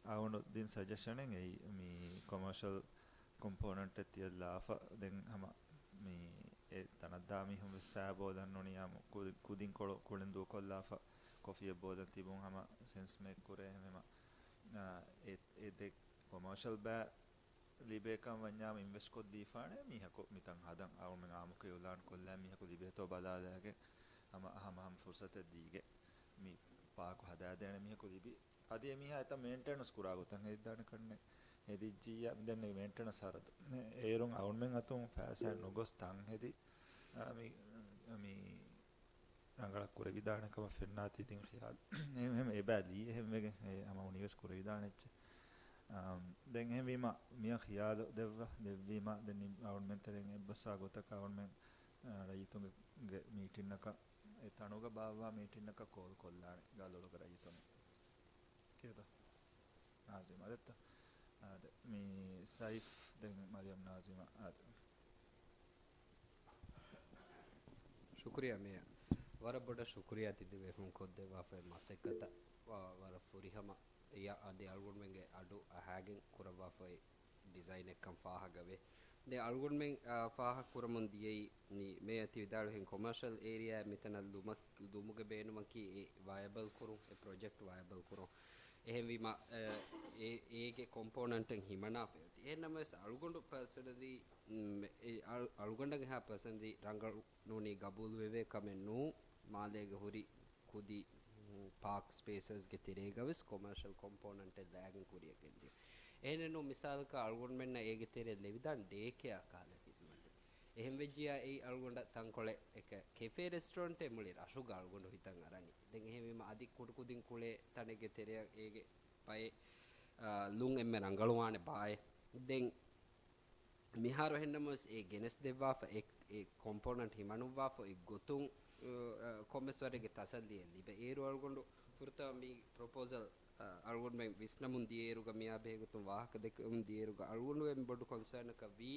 އަޅުގަނޑު ދިން ސަޖެޝަނެއް އެއީ މި ކޮމާޝަލް ކޮމްޕޯނެންޓެއް ތިޔައްލާފަ ދެން ހަމަ މި އެ ތަނަށްދާ މީހުން ވެސް ސައިބޯލަން ނޫނިއްޔާ ކުދި-، ކުދިންކޮޅު ކުޅެން ދޫކޮށްލާފަ ކޮފީއެއް ބޯލަން ތިބުން ހަމަ ސެންސް މޭކް ކުރޭ ހެމެމަ، އާ، އެ، އެ ދެ ކޮމާޝަލް ބައި ލިބޭކަން ވަންޏާމަ އިންވެސްޓް ކޮށްދީފާނެ މީހަކު މިތަން ހަދަން. އަޅުގަނޑުމެން އާއްމުކޮށް އިއުލާން ކޮށްލާ މީހަކު ލިބޭތޯ ބަލާލާގެން ހަމަ، ހަމަ، ހަމަ ފުރުސަތެއް ދީގެ މި ޕާކު ހަދާދޭނެ މީހަކު ލިބި. އަދި އެ މީހާ އެތައް މެއިންޓެނަންސް ކުރާ ގޮތަށް ހެދިދާނެ ކަންނެ ހެދިއްޖިއްޔާ މިދެންނެވި މެއިންޓެނަންސް ހަރަދު. އޭރުން އަޅުގަނޑުމެން އަތުން ފައިސާ ނުގޮސް ތަން ހެދި، އާ، މި، މި ރަނގަޅަށް ކުރެވިދާނެ ކަމަށް ފެންނާތީ ތިން ޚިޔާލު. އެހެން އެބައި ލީ އެހެން ވެގެން އެ ހަމަ އުނިވެސް ކުރެވިދާނެ އެއްޗެއް. އާ، ދެން އެހެންވީމަ މިޔަށް ޚިޔާލު ދެއްވަ، ދެއްވީމަ ދެން ނި-، އަޅުގަނޑުމެން ތެރެއިން އެއްބަސްވާ ގޮތަކަށް އަޅުގަނޑުމެން، އާ، ރައްޔިތުންގެ މީޓިންއަކަށް އެ ތަނުގަ ބާއްވާ މީޓިންއަކަށް ކޯލް ކޮށްލާނެ ގަލޮޅުގެ ރައްޔިތުން. ކިޔަދޯ؟ ނާޒިމް އަދެއްތަ؟ އާދެ، މި ސައިފް ދެން މަރިޔަމް ނާޒިމާ އާދެ. ޝުކުރިއްޔާ މޭޔަ. ވަރަށް ބޮޑަށް ޝުކުރިއްޔާ ތި ދެބޭފުޅުން ކޮށްދެއްވާފައި މަސައްކަތަށް. ވަ-، ވަރަށް ފުރިހަމަ އެޔަށް އަދި އަޅުގަނޑުމެންގެ އަޑު އަހާގެން ކުރައްވާފައި ޑިޒައިނެއްކަން ފާހަގަވޭ. ދެ އަޅުގަނޑުމެން، އާ، ފާހަގަކުރަމުން ދިޔައީ މި މޭޔަ ތި ވިދާޅުހެން ކޮމާޝަލް އޭރިއާ މިތަނަށް ލުމަ-، ލުމުގެ ބޭނުމަކީ އެ ވަޔަބަލް ކުރުން، އެ ޕްރޮޖެކްޓް ވަޔަބަލް ކުރުން. އެހެންވީމަ، އެ، އެ، އޭގެ ކޮމްޕޯނަންޓެއް ހިމަނާފައި އޮތީ. އެހެންނަމަވެސް އަޅުގަނޑު ޕާސަނަލީ، އެ، އަޅު-، އަޅުގަނޑަށް އެހާ ޕާސަނަލީ ރަނގަޅު ނޫނީ ގަބޫލުވެވޭ ކަމެއް ނޫން. މާލޭގެ ހުރި ކުދި، މް، ޕާކް ސްޕޭސަސްގެ ތެރޭގަވެސް ކޮމާޝަލް ކޮމްޕޯނަންޓެއް ލައިގެން ކުރިއަށް ގެންދިޔުން. އެހެނެއްނޫން މިސާލަކަށް އަޅުގަނޑުމެންނަށް އޭގެ ތެރޭ ލެވިދާން ޑޭކެއާ ކަހަލަ ޚިދުމަތެއް. އެހެންވެއްޖިޔާ އެއީ އަޅުގަނޑަށް ތަންކޮޅެއް އެކަ ކެފޭ ރެސްޓޯރެންޓެއް މުޅި ރަށުގަ އަޅުގަނޑު ހިތަށް އަރަނީ. ދެން އެހެންވީމަ އަދި ކުޑަކުދިން ކުޅޭ ތަނެއްގެ ތެރެއަށް އޭގެ ބައެއް، އާ، ލުން އެންމެ ރަނގަޅުވާނެ ބާއެއް. ދެން މިހާރު އެހެންނަމަވެސް އެ ގެނެސްދެއްވާފަ، އެ، އެ ކޮމްޕޯނަންޓް ހިމަނުއްވާފަ އޮތް ގޮތުން، އަ، އަ، ކޮންމެސް ވަރެއްގެ ތަސައްލީއެއް ލިބޭ. އޭރު އަޅުގަނޑު ފުރަތަމަ މި ޕްރޮޕޯސަލް، އަ، އަޅުގަނޑުމެން ވިސްނަމުން ދިޔައިރުގަ މިއާ ބެހޭގޮތުން ވާހަކަ ދެކެމުން ދިޔައިރުގަ އަޅުގަނޑު އެންމެ ބޮޑު ކޮންސާނަކަށް ވީ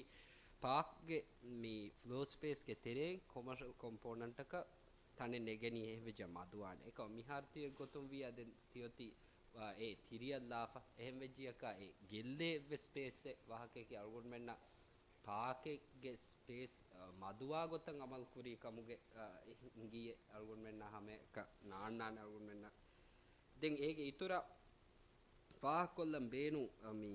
ޕާކްގެ މި ފްލޯ ސްޕޭސްގެ ތެރެއިން ކޮމާޝަލް ކޮމްޕޯނަންޓަކަށް ތަނެއް ނެގެނީ އެހެންވެއްޖެ މަދުވާނެ. އެކަމަ މިހާރު ތިޔަ ގޮތުން ވީ އަދެން ތިއޮތީ އާ، އެ ތިރިއަށް ލާފަ. އެހެންވެއްޖިއްޔަކާ އެ ގެއްލޭ އެއްވެސް ސްޕޭސްއެއް ވާހަކައަކީ އަޅުގަނޑުމެންނަށް ޕާކެއްގެ ސްޕޭސް، އާ، މަދުވާ ގޮތަށް އަމަލު ކުރީ ކަމުގެ، އާ، އެ ހިނގިއްޔެ އަޅުގަނޑުމެންނަށް ހަމައެކަ ނާންނާނެ އަޅުގަނޑުމެންނަށް. ދެން އޭގެ އިތުރަށް ފާހަގަކޮށްލަން ބޭނުން، އަ، މި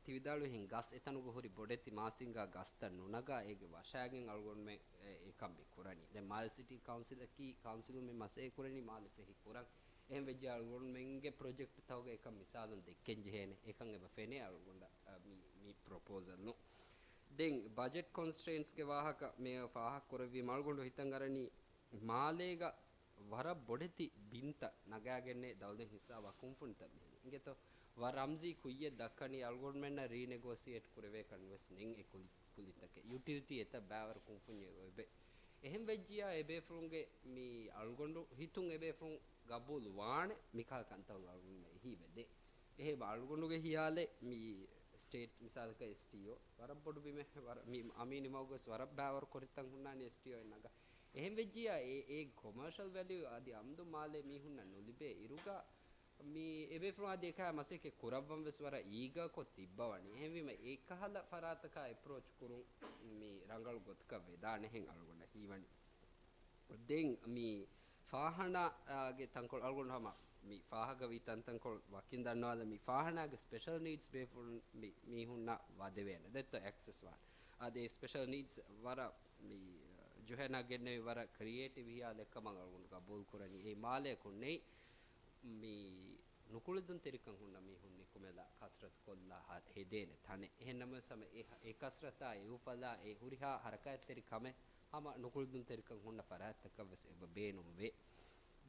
ތި ވިދާޅުވިހެން ގަސް އެތަނުގަ ހުރި ބޮޑެތި މާސިންގާ ގަސްތައް ނުނަގާ އޭގެ ވަށާގެން އަޅުގަނޑުމެން އެ، އެކަން މި ކުރަނީ. ދެން މާލެ ސިޓީ ކައުންސިލަކީ ކައުންސިލުން މި މަސައްކަތް ކުރަނީ މާލެ ފެހި ކުރަން. އެހެން ވެއްޖެ އަޅުގަނޑުމެންގެ ޕްރޮޖެކްޓްތަކުގަ އެކަން މިސާލުން ދެއްކެން ޖެހޭނެ. އެކަން އެބަ ފެނޭ އަޅުގަނޑަށް، އަ، މި، މި ޕްރޮޕޯސަލްނު. ދެން ބަޖެޓް ކޮންސްޓްރެއިންޓްސްގެ ވާހަކަ މި ފާހަގަ ކުރެއްވީމަ އަޅުގަނޑު ހިތަށް އަރަނީ މާލޭގަ ވަރަށް ބޮޑެތި ބިންތައް ނަގާގެންނޭ ދައުލަތް ހިއްސާ ވަކުންފުންތައް މިހެން. އިނގޭތޯ ވަރަށް ރަމްޒީ ކުއްޔެއް ދައްކަނީ އަޅުގަނޑުމެންނަށް ރީނެގޯސިއޭޓް ކުރެވޭކަށް ނުވެސް ނެތް އެ ކުލި-، ކުލިތަކެއް. ޔުޓިލިޓީ އެތައް ބައިވަރު ކުންފުންޏެއް އޮތް. އެހެން ވެއްޖިޔާ އެބޭފުޅުންގެ މި އަޅުގަނޑު ހިތުން އެބޭފުޅުން ގަބޫލު ވާނެ މިކަހަލަ ކަންތައް އަޅުގަނޑުމެން އެހީވެ ދޭ. އެހެން އަޅުގަނޑުގެ ހިޔާލެއް މި ސްޓޭޓް މިސާލަކަށް އެސްޓީއޯ ވަރަށް ބޮޑު ބިމެއް، ވަރަށް މި އަމީނި މަގުގަސް ވަރަށް ބައިވަރު ކޮރިތަން ހުންނާނެ އެސްޓީއޯ އެއް ނަގާ. އެހެން ވެއްޖިޔާ އެ، އެ ކޮމާޝަލް ވެލިއު އަދި އަމްދު މާލޭ މީހުންނަށް ނުލިބޭ އިރުގަ މި އެބޭފުޅުން އަދި އެކާ މަސައްކަތް ކުރައްވަން ވެސް ވަރަށް އީގާކޮށް ތިއްބަވަނީ. އެހެންވީމަ އެކަހަލަ ފަރާތަކާ އެޕްރޯޗް ކުރުން މި ރަނގަޅު ގޮތަކަށް ވެދާނެހެން އަޅުގަނޑަށް ހީވަނީ. ދެން މި ފާޚާނާގެ ތަންކޮޅު އަޅުގަނޑު ހަމަ މި ފާހަގަވި ތަންތަންކޮޅު ވަކިން ދަންނަވާލަ މި ފާޚާނާގެ ސްޕެޝަލް ނީޑްސް ބޭފުޅުން މި މީހުންނަށް ވަދެވޭނެ ދެއްތޯ އެކްސެސް ވާން. އަދި ސްޕެޝަލް ނީޑްސް ވަރަށް މި ޖުހޭނާ ގެންނެވި ވަރަށް ކްރިއޭޓިވް ހިޔާލެއް ކަމަށް އަޅުގަނޑު ގަބޫލު ކުރަނީ. އެއީ މާލެއަކުން ނެތް މި ނުކުޅެދުންތެރިކަން ހުންނަ މީހުން ނިކުމެލާ ކަސްރަތު ކޮށްލާ ހަ-، ހެދޭނެ ތަނެއް. އެހެން ނަމަވެސް ހަމަ އެ ހަ-، އެ ކަސްރަތާ، އެ އުފަލާ، އެ ހުރިހާ ހަރަކާތްތެރި ކަމެއް ހަމަ ނުކުޅެދުންތެރިކަން ހުންނަ ފަރާތްތަކަށް ވެސް އެބަ ބޭނުން ވޭ.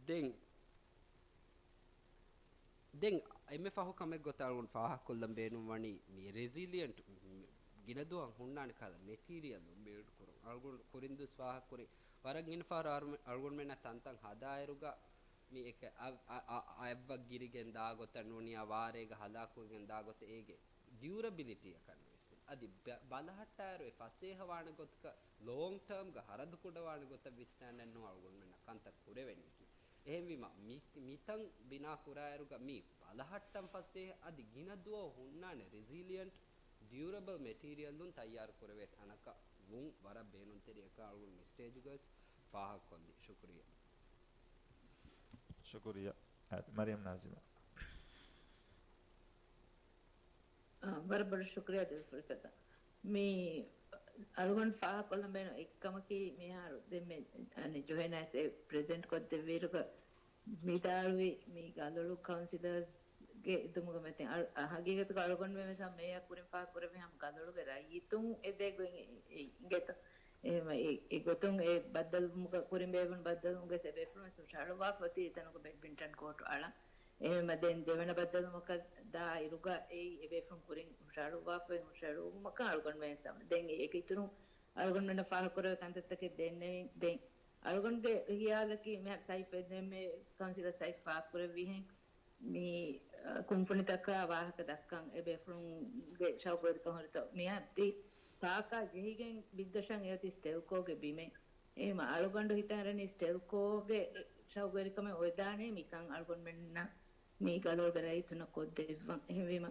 ދެން، ދެން އެންމެ ފަހު ކަމެއް ގޮތަށް އަޅުގަނޑު ފާހަގަކޮށްލަން ބޭނުން ވަނީ މި ރެޒިލިއަންޓް ގިނަ ދުވަހަށް ހުންނާނެ ކަހަލަ މެޓީރިއަލުން ބިލްޑް ކުރުން. އަޅުގަނޑު ކުރިން ދުވަސް ފާހަގަކުރި ވަރަށް ގިނަ ފަހަރު އަޅު-، އަޅުގަނޑުމެންނަށް ތަންތަން ހަދާއިރުގަ މި އެކަ-، އަ-، އަ-، އަ-، އަ-، އައްވަށް ގިރިގެން ދާ ގޮތަށް ނޫނިޔާ ވާރޭގަ ހަލާކުވެގެން ދާ ގޮތަށް އޭގެ ޑިއުރަބިލިޓީއަކަށް ނުވިސްނޭ. އަދި ބަ-، ބަލަހައްޓާއިރު އެ ފަސޭހަވާނެ ގޮތަކަށް ލޯންގް ޓާމްގަ ހަރަދު ކުޑަވާނެ ގޮތަށް ވިސްނާނެއްނު އަޅުގަނޑުމެންނަށް ކަންތައް ކުރެވެނީކީ. އެހެންވީމަ މި-، މިތަން ބިނާ ކުރާއިރުގަ މި ބަލަހައްޓަން ފަސޭހަ އަދި ގިނަ ދުވަހު ހުންނާނެ ރެޒިލިއަންޓް ޑިއުރަބަލް މެޓީރިއަލުން ތައްޔާރު ކުރެވޭ ތަނަކަށް ވުން ވަރަށް ބޭނުންތެރި އެކަން އަޅުގަނޑު މި ސްޓޭޖުގަ ވެސް ފާހަގަކޮށްލީ. ޝުކުރިއްޔާ. ޝުކުރިއްޔާ. އާ، މަރިޔަމް ނާޒިމާ. އާ، ވަރަށް ބޮޑަށް ޝުކުރިއްޔާ ދިލް ފުރުސަތަށް. މި އަޅުގަނޑު ފާހަގަކޮށްލަން ބޭނުން އެއްކަމަކީ، މިހާރު ދެންމެ އަނެއް ޖުހޭނާސް ޕްރެޒެންޓް ކޮށްދެއްވިއިރުގަ ވިދާޅުވި މި ގަލޮޅު ކައުންސިލަރސްގެ އެދުމުގެ މެތިން އަޅު-، އަ، ހަގީގަތުގަ އަޅުގަނޑުމެން ވެސް ހަމަ މޭޔާ ކުރިން ފާހަގަކުރެއްވި ހަމަ ގަލޮޅުގެ ރައްޔިތުން އެ ދެ ގޮތް އެ-، އެ-، އިނގޭތޯ. އެހެންވީމަ އެ-، އެ ގޮތުން އެ ބައްދަލުވުމުގަ ކުރިން ބޭއްވުނު ބައްދަލުވުމުގެ އެ ބޭފުޅުން ވެސް ހުށަހަޅުއްވާފަ އޮތީ އެތަނުގަ ބެޑްމިންޓަން ކޯޓު އަޅަން. އެހެންވީމަ ދެން ދެވަނަ ބައްދަލުވުމަކަށް ދާ އިރުގަ އެއީ އެ ބޭފުޅުން ކުރިން ހުށަހަޅުއްވާފައި ހުށަހެޅުއްވުމަކަށް އަޅުގަނޑުމެން ވެސް ހަމަ. ދެން އޭގެ އިތުރުން އަޅުގަނޑުމެންނަށް ފާހަގަކުރެވޭ ކަންތައްތަކެއް ދެންނެވިން. ދެން އަޅުގަނޑުގެ ހިޔާލަކީ މިހާރު ސައިފް އެދެމެ ކައުންސިލަރ ސައިފް ފާހަގަކުރެއްވިހެން މި، އަ، ކުންފުނިތަކާ ވާހަކަ ދައްކަން އެ ބޭފުޅުންގެ ޝައުގުވެރިކަން ހުރިތޯ. މިއަދި ޕާކާ ޖެހިގެން ބިއްދަށަން އެއޮތީ ސްޓެލްކޯގެ ބިމެއް. އެހެންވީމަ އަޅުގަނޑު ހިތަށް އަރަނީ ސްޓެލްކޯގެ ޝައުގުވެރިކަމެއް އޮވެދާނެ މިކަން އަޅުގަނޑުމެންނަށް މި ގަލޮޅުގެ ރައްޔިތުންނަށް ކޮށްދެއްވަން. އެހެންވީމަ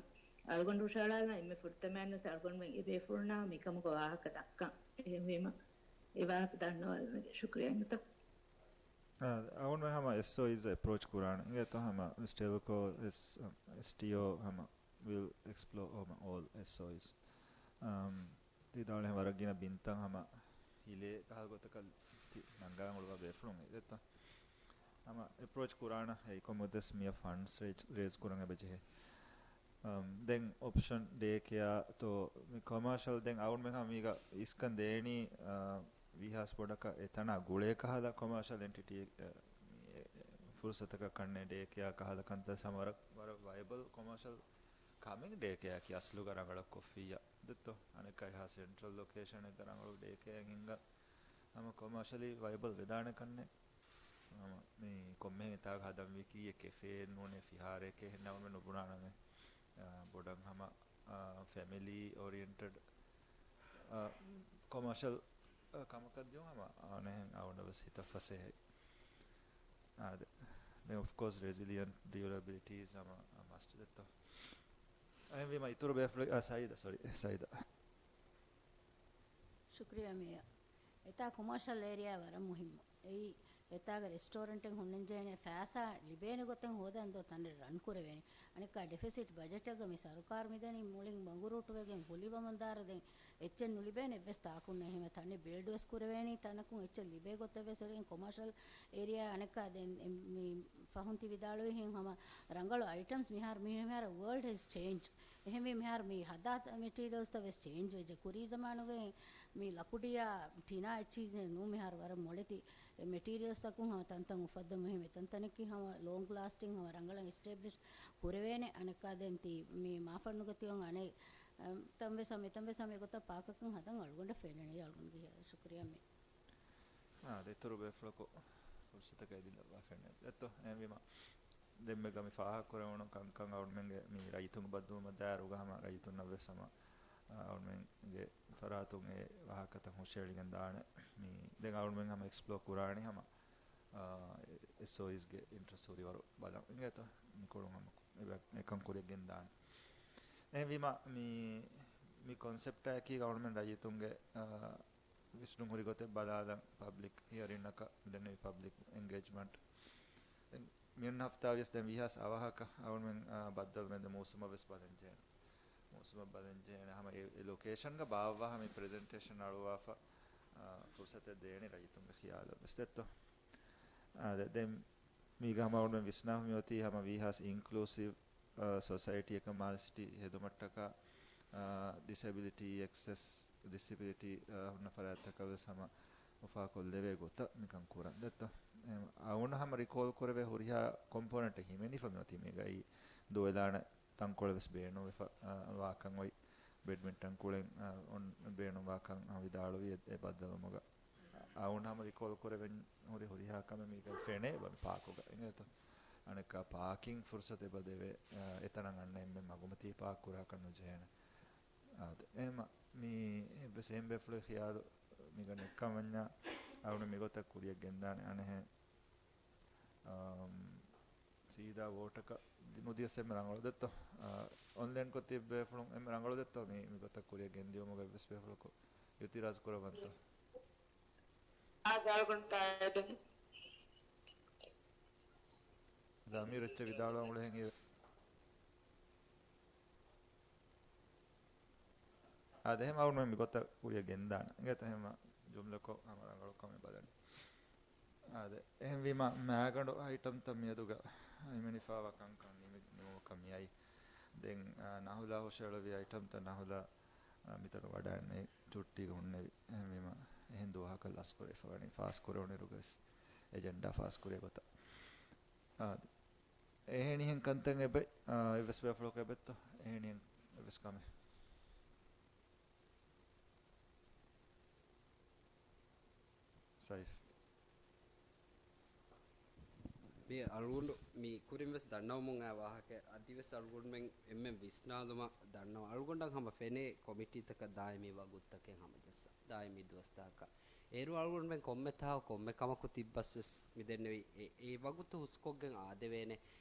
އަޅުގަނޑު ހުށަހަޅާލަން އެންމެ ފުރަތަމައިން ވެސް އަޅުގަނޑުމެން އެ ބޭފުޅުންނާ މިކަމުގެ ވާހަކަ ދައްކަން. އެހެންވީމަ އެ ވާހަކަ ދަންނަވާލުމުގެ ޝުކުރިއްޔާ އިނގޭތޯ. އާ، އަޅުގަނޑުމެން ހަމަ އެސްއޯއީސް އެޕްރޯޗް ކުރާނެ އިނގޭތޯ ހަމަ ސްޓެލްކޯ އެސް-، އެސްޓީއޯ ހަމަ will explore ހަމަ all S O Is. އަމް، ތި ދާޅެ ވަރަށް ގިނަ ބިންތައް ހަމަ ހިލޭ ކަހަލަ ގޮތަކަށް ތި ނަންގަން އުޅުވާ ބޭފުޅުން އިނގޭތޯ. ހަމަ އެޕްރޯޗް ކުރާނަ އެއީ ކޮންމެ ދުވަސް މިއަށް ފަންޑްސް ރޭޒް، ރޭޒް ކުރަން އެބަ ޖެހޭ. އަމް، ދެން އޮޕްޝަން ޑޭ ކެއާ ތޯ މި ކޮމާޝަލް ދެން އަޅުގަނޑުމެން ހަމަ މީގަ އިސްކަން ދޭނީ، އާ، ވީހާވެސް ބޮޑަކަށް އެތަނާ ގުޅޭ ކަހަލަ ކޮމާޝަލް އެންޓިޓީ، އެ، މި، އެ، ފުރުސަތަކަށް ކަންނޭ ޑޭ ކެއާ ކަހަލަ ކަންތައް ހަމަ ވަރަށް، ވަރަށް ވަޔަބަލް ކޮމާޝަލް ކަމެއް ޑޭ ކެއާއަކީ އަސްލުގަ ރަނގަޅަށް ކޮށްފިއްޔާ. ދެއްތޯ؟ އަނެއްކާ އެހާ ސެންޓްރަލް ލޮކޭޝަނެއްގަ ރަނގަޅު ޑޭ ކެއަށް ހިންގާ ހަމަ ކޮމާޝަލީ ވަޔަބަލް ވެދާނެ ކަންނޭ. ހަމަ މި ކޮންމެހެން އެތާގަ ހަދަން ވީކީ އެ ކެފޭއެއް ނޫނޭ ފިހާރައެކޭ ހެންނަމަ ނުބުނާނަމޭ. އާ، ބޮޑަށް ހަމަ، އާ، ފެމިލީ އޯރިއެންޓެޑް، އާ، ކޮމާޝަލް، އާ، ކަމަކަށް ދިޔުން ހަމަ އަނެހެން އަވަނަ ވެސް ހިތަށް ފަސޭހައި. އާދެ. ދެން އޮފް ކޯސް ރެޒިލިއަންޓް ޑިއުރަބިލިޓީ އިޒް ހަމަ މަސްޓް ދެއްތޯ. އެހެންވީމަ އިތުރު ބޭފުޅެއް، އާ، ސައީދާ، ސޮރީ، ސައީދާ. ޝުކުރިއްޔާ މޭޔާ. އެތާ ކޮމާޝަލް އޭރިއާ ވަރަށް މުހިއްމު. އެއީ އެތާގަ ރެސްޓޯރެންޓެއް ހުންނަންޖެހޭނެ ފައިސާ ލިބޭނެ ގޮތެއް ހޯދަން ދޯ ތަނެއް ރަން ކުރެވޭނެ. އަނެއްކާ ޑެފިސިޓް ބަޖެޓެއްގަ މި ސަރުކާރު މިދަނީ މުޅިން ބަނގުރޫޓުވެގެން ހުލިވަމުންދާރަ ދެން އެއްޗެއް ނުލިބޭނެ އެއްވެސް ތާކުންނެއް. އެހެންވެ ތަނެއް ބިލްޑް ވެސް ކުރެވޭނީ ތަނަކުން އެއްޗެއް ލިބޭ ގޮތެއް ވެސް އޮތް ކޮމާޝަލް އޭރިއާ އަނެއްކާ ދެން އެ-، މި ފަހުން ތި ވިދާޅުވިހެން ހަމަ ރަނގަޅު އައިޓަމްސް މިހާރު މި-، މިހާރު ވޯލްޑް ހެސް ޗޭންޖް. އެހެންވީ މިހާރު މި ހަދާ މެޓީރިއަލްސްތައް ވެސް ޗޭންޖް ވެއްޖެ. ކުރީ ޒަމާނުގެ މި ލަކުޑިއާ ޓިނާ އެއްޗިހި ނޫން މިހާރު ވަރަށް މޮޅެތި މެޓީރިއަލްސްތަކުން ހަމަ ތަންތަން އުފައްދަމުން އެހެން ތަންތަނަކީ ހަމަ ލޯންގް ލާސްޓިން ހަމަ ރަނގަޅަށް އެސްޓެބްލިޝް ކުރެވޭނެ. އަނެއްކާ ދެން ތި މި މާފަންނުގަ ތިއޮން އަނެއް، އަ، ތަން ވެސް ހަމަ އެތަން ވެސް ހަމަ އެގޮތަށް ޕާކަކަށް ހަދަން އަޅުގަނޑަށް ފެނޭނެ. އަޅުގަނޑުގެ ޝުކުރިއްޔާ މޭ. އާ، ދެތުރު ބޭފުޅަކު ފުރުސަތަކަށް އެދިލައްވާފައެއް ނެތް. ދެއްތޯ، އެހެންވީމަ ދެންމެ ގަ މި ފާހަގަކުރެވުނު ކަންކަން އަޅުމެންގެ މި ރައްޔިތުންގެ ބައްދަލުވުމަށް ދާއިރުގަ ހަމަ ރައްޔިތުންނަށް ވެސް ހަމަ، އާ، އަޅުމެންގެ ފަރާތުން އެ ވާހަކަތައް ހުށައެޅިގެން ދާނެ. މި ދެން އަޅުމެން ހަމަ އެކްސްޕްލޯ ކުރާނީ ހަމަ، އާ، އެސްއޯއީސްގެ އިންޓްރެސްޓް ހުރިވަރު ބަލަން. އިނގޭތޯ، މިކޮޅުން ހަމަ އެކަން ކުރިއަށް ގެންދާނެ. އެހެންވީމަ މި، މި ކޮންސެޕްޓާއެކީ އަޅުމެން ރައްޔިތުންގެ، އާ، ވިސްނުން ހުރި ގޮތެއް ބަލާލަން ޕަބްލިކް ހިއަރިންއަކަށް ދެންނެވި ޕަބްލިކް އެންގޭޖްމަންޓް. ދެން މިއޮންނަ ހަފްތާ ވިޔަސް ދެން ވީހާވެސް އަވަހަކަށް އަޅުމެން، އާ، ބައްދަލުވެ ދެ މޫސުމަށް ވެސް ބަލަންޖެހޭނެ. މޫސުމަށް ބަލަންޖެހޭނެ ހަމަ އެ، އެ ލޮކޭޝަންގަ ބާއްވާ ހަމަ ޕްރެޒެންޓޭޝަން އަޅުވާފަ، ފުރުސަތެއް ދޭނެ ރައްޔިތުންގެ ޚިޔާލުން ވެސް ދެއްތޯ. އާ، ދެ-، ދެން މީގަ ހަމަ އަޅުގަނޑުމެން ވިސްނާފަ މިއޮތީ ހަމަ ވީހާވެސް އިންކްލޫސިވް، އާ، ސޮސައިޓީއަކަށް މާލެ ސިޓީ ހެދުމަށްޓަކާ، އާ، ޑިސެބިލިޓީ އެކްސެސް، ޑިސެބިލިޓީ، އާ، ހުންނަ ފަރާތްތަކަށް ވެސް ހަމަ އުފާކޮށްލެވޭ ގޮތަށް މިކަން ކުރަން ދެއްތޯ. އެ، އަޅުގަނޑު ހަމަ ރިކޯލް ކުރެވޭ ހުރިހާ ކޮމްޕޯނެންޓެއް ހިމެނިފަ މިއޮތީ މީގައި ދުވެލާނެ ތަންކޮޅެއް ވެސް ބޭނުންވެފަ، އާ، ވާކަން އޮތް ބެޑްމިންޓަން ކުޅެން، އާ، އޮން ބޭނުންވާކަން، އާ، ވިދާޅުވި އެ، އެ ބައްދަލުވުމުގަ. އަޅުގަނޑު ހަމަ ރިކޯލް ކުރެވެން ހުރި ހުރިހާ ކަމެއް މީގަ ފެނޭ ބަން ޕާކުގަ އިނގޭތޯ. އަނެއްކާ ޕާކިން ފުރުސަތެއް އެބަ ދެވޭ، އާ، އެތަނަށް އަންނަ އެންމެ މަގުމަތީ ޕާކް ކުރާކަށް ނުޖެހޭނެ. އާދެ، އެހެމަ މީ އެއްވެސް އެހެން ބޭފުޅެއް ޚިޔާލު މީގަ ނެއްކަން ވަންޏާ އަޅުގަނޑު މިގޮތަށް ކުރިއަށް ގެންދާނެ އަނެހެން. އާ، ސީދާ ވޯޓަކަށް ދި-، ނުދިޔަސް އެންމެ ރަނގަޅު ދެއްތޯ؟ އާ، އޮންލައިންކޮށް ތިބި ބޭފުޅުން އެންމެ ރަނގަޅު ދެއްތޯ؟ މި، މިގޮތަށް ކުރިއަށް ގެންދިޔުމުގަ އެއްވެސް ބޭފުޅަކު އިއުތިރާޒު ކުރައްވަންތޯ؟ އާ، ޒާގުން ތާއެދެން. ޒަމީރު އެއްޗެއް ވިދާޅުވަން އުޅެހެން އިވެ. އާދެ، އެހެމަ އަޅުގަނޑުމެން މިގޮތަށް ކުރިއަށް ގެންދާނަން. އިނގޭތަ އެހެމަ ޖުމްލަކޮށް ހަމަ ރަނގަޅު ކަމެއް ބަލަނީ. އާދެ، އެހެންވީމަ މާގަނޑު އައިޓަމްތައް މިއަދުގަ ހިމެނިފައިވާ ކަންކަން ނިމި-، ނިމުމަކަށް މިއައީ. ދެން، އާ، ނަހުލާ ހުށައެޅުއްވި އައިޓަމްތައް ނަހުލާ، އާ، މިތަނު ވަޑައިގެންނެވި، ޗުއްޓީގަ ހުންނެވި. އެހެންވީމަ އެހެން ދުވަހަކަށް ލަސްކުރެވިފަ ވަނީ ފާސްކުރެވުނުއިރުގަ ވެސް އެޖެންޑާ ފާސްކުރޭ ގޮތަށް. އާދެ. އެހެނިހެން ކަންތައް އެބަ-، އާ، އެއްވެސް ބޭފުޅަކު އެބައްތޯ؟ އެހެނިހެން އެއްވެސް ކަމެއް. ސައިފް. މި އަޅުގަނޑު މި ކުރިން ވެސް ދަންނަވަމުން އައި ވާހަކަ އަދި ވެސް އަޅުގަނޑުމެން އެންމެން ވިސްނާލުމަށް ދަންނަވަ. އަޅުގަނޑަށް ހަމަ ފެނޭ ކޮމިޓީތަކަށް ދާއިމީ ވަގުތުތަކެއް ހަމަޖައްސާ. ދާއިމީ ދުވަސްތަކަކަށް. އޭރު އަޅުގަނޑުމެން ކޮންމެ ތާހަ ކޮންމެ ކަމަކު ތިއްބަސް ވެސް މި ދެންނެވި އެ، އެ ވަގުތު ހުސްކޮށްގެން އާދެވޭނެ.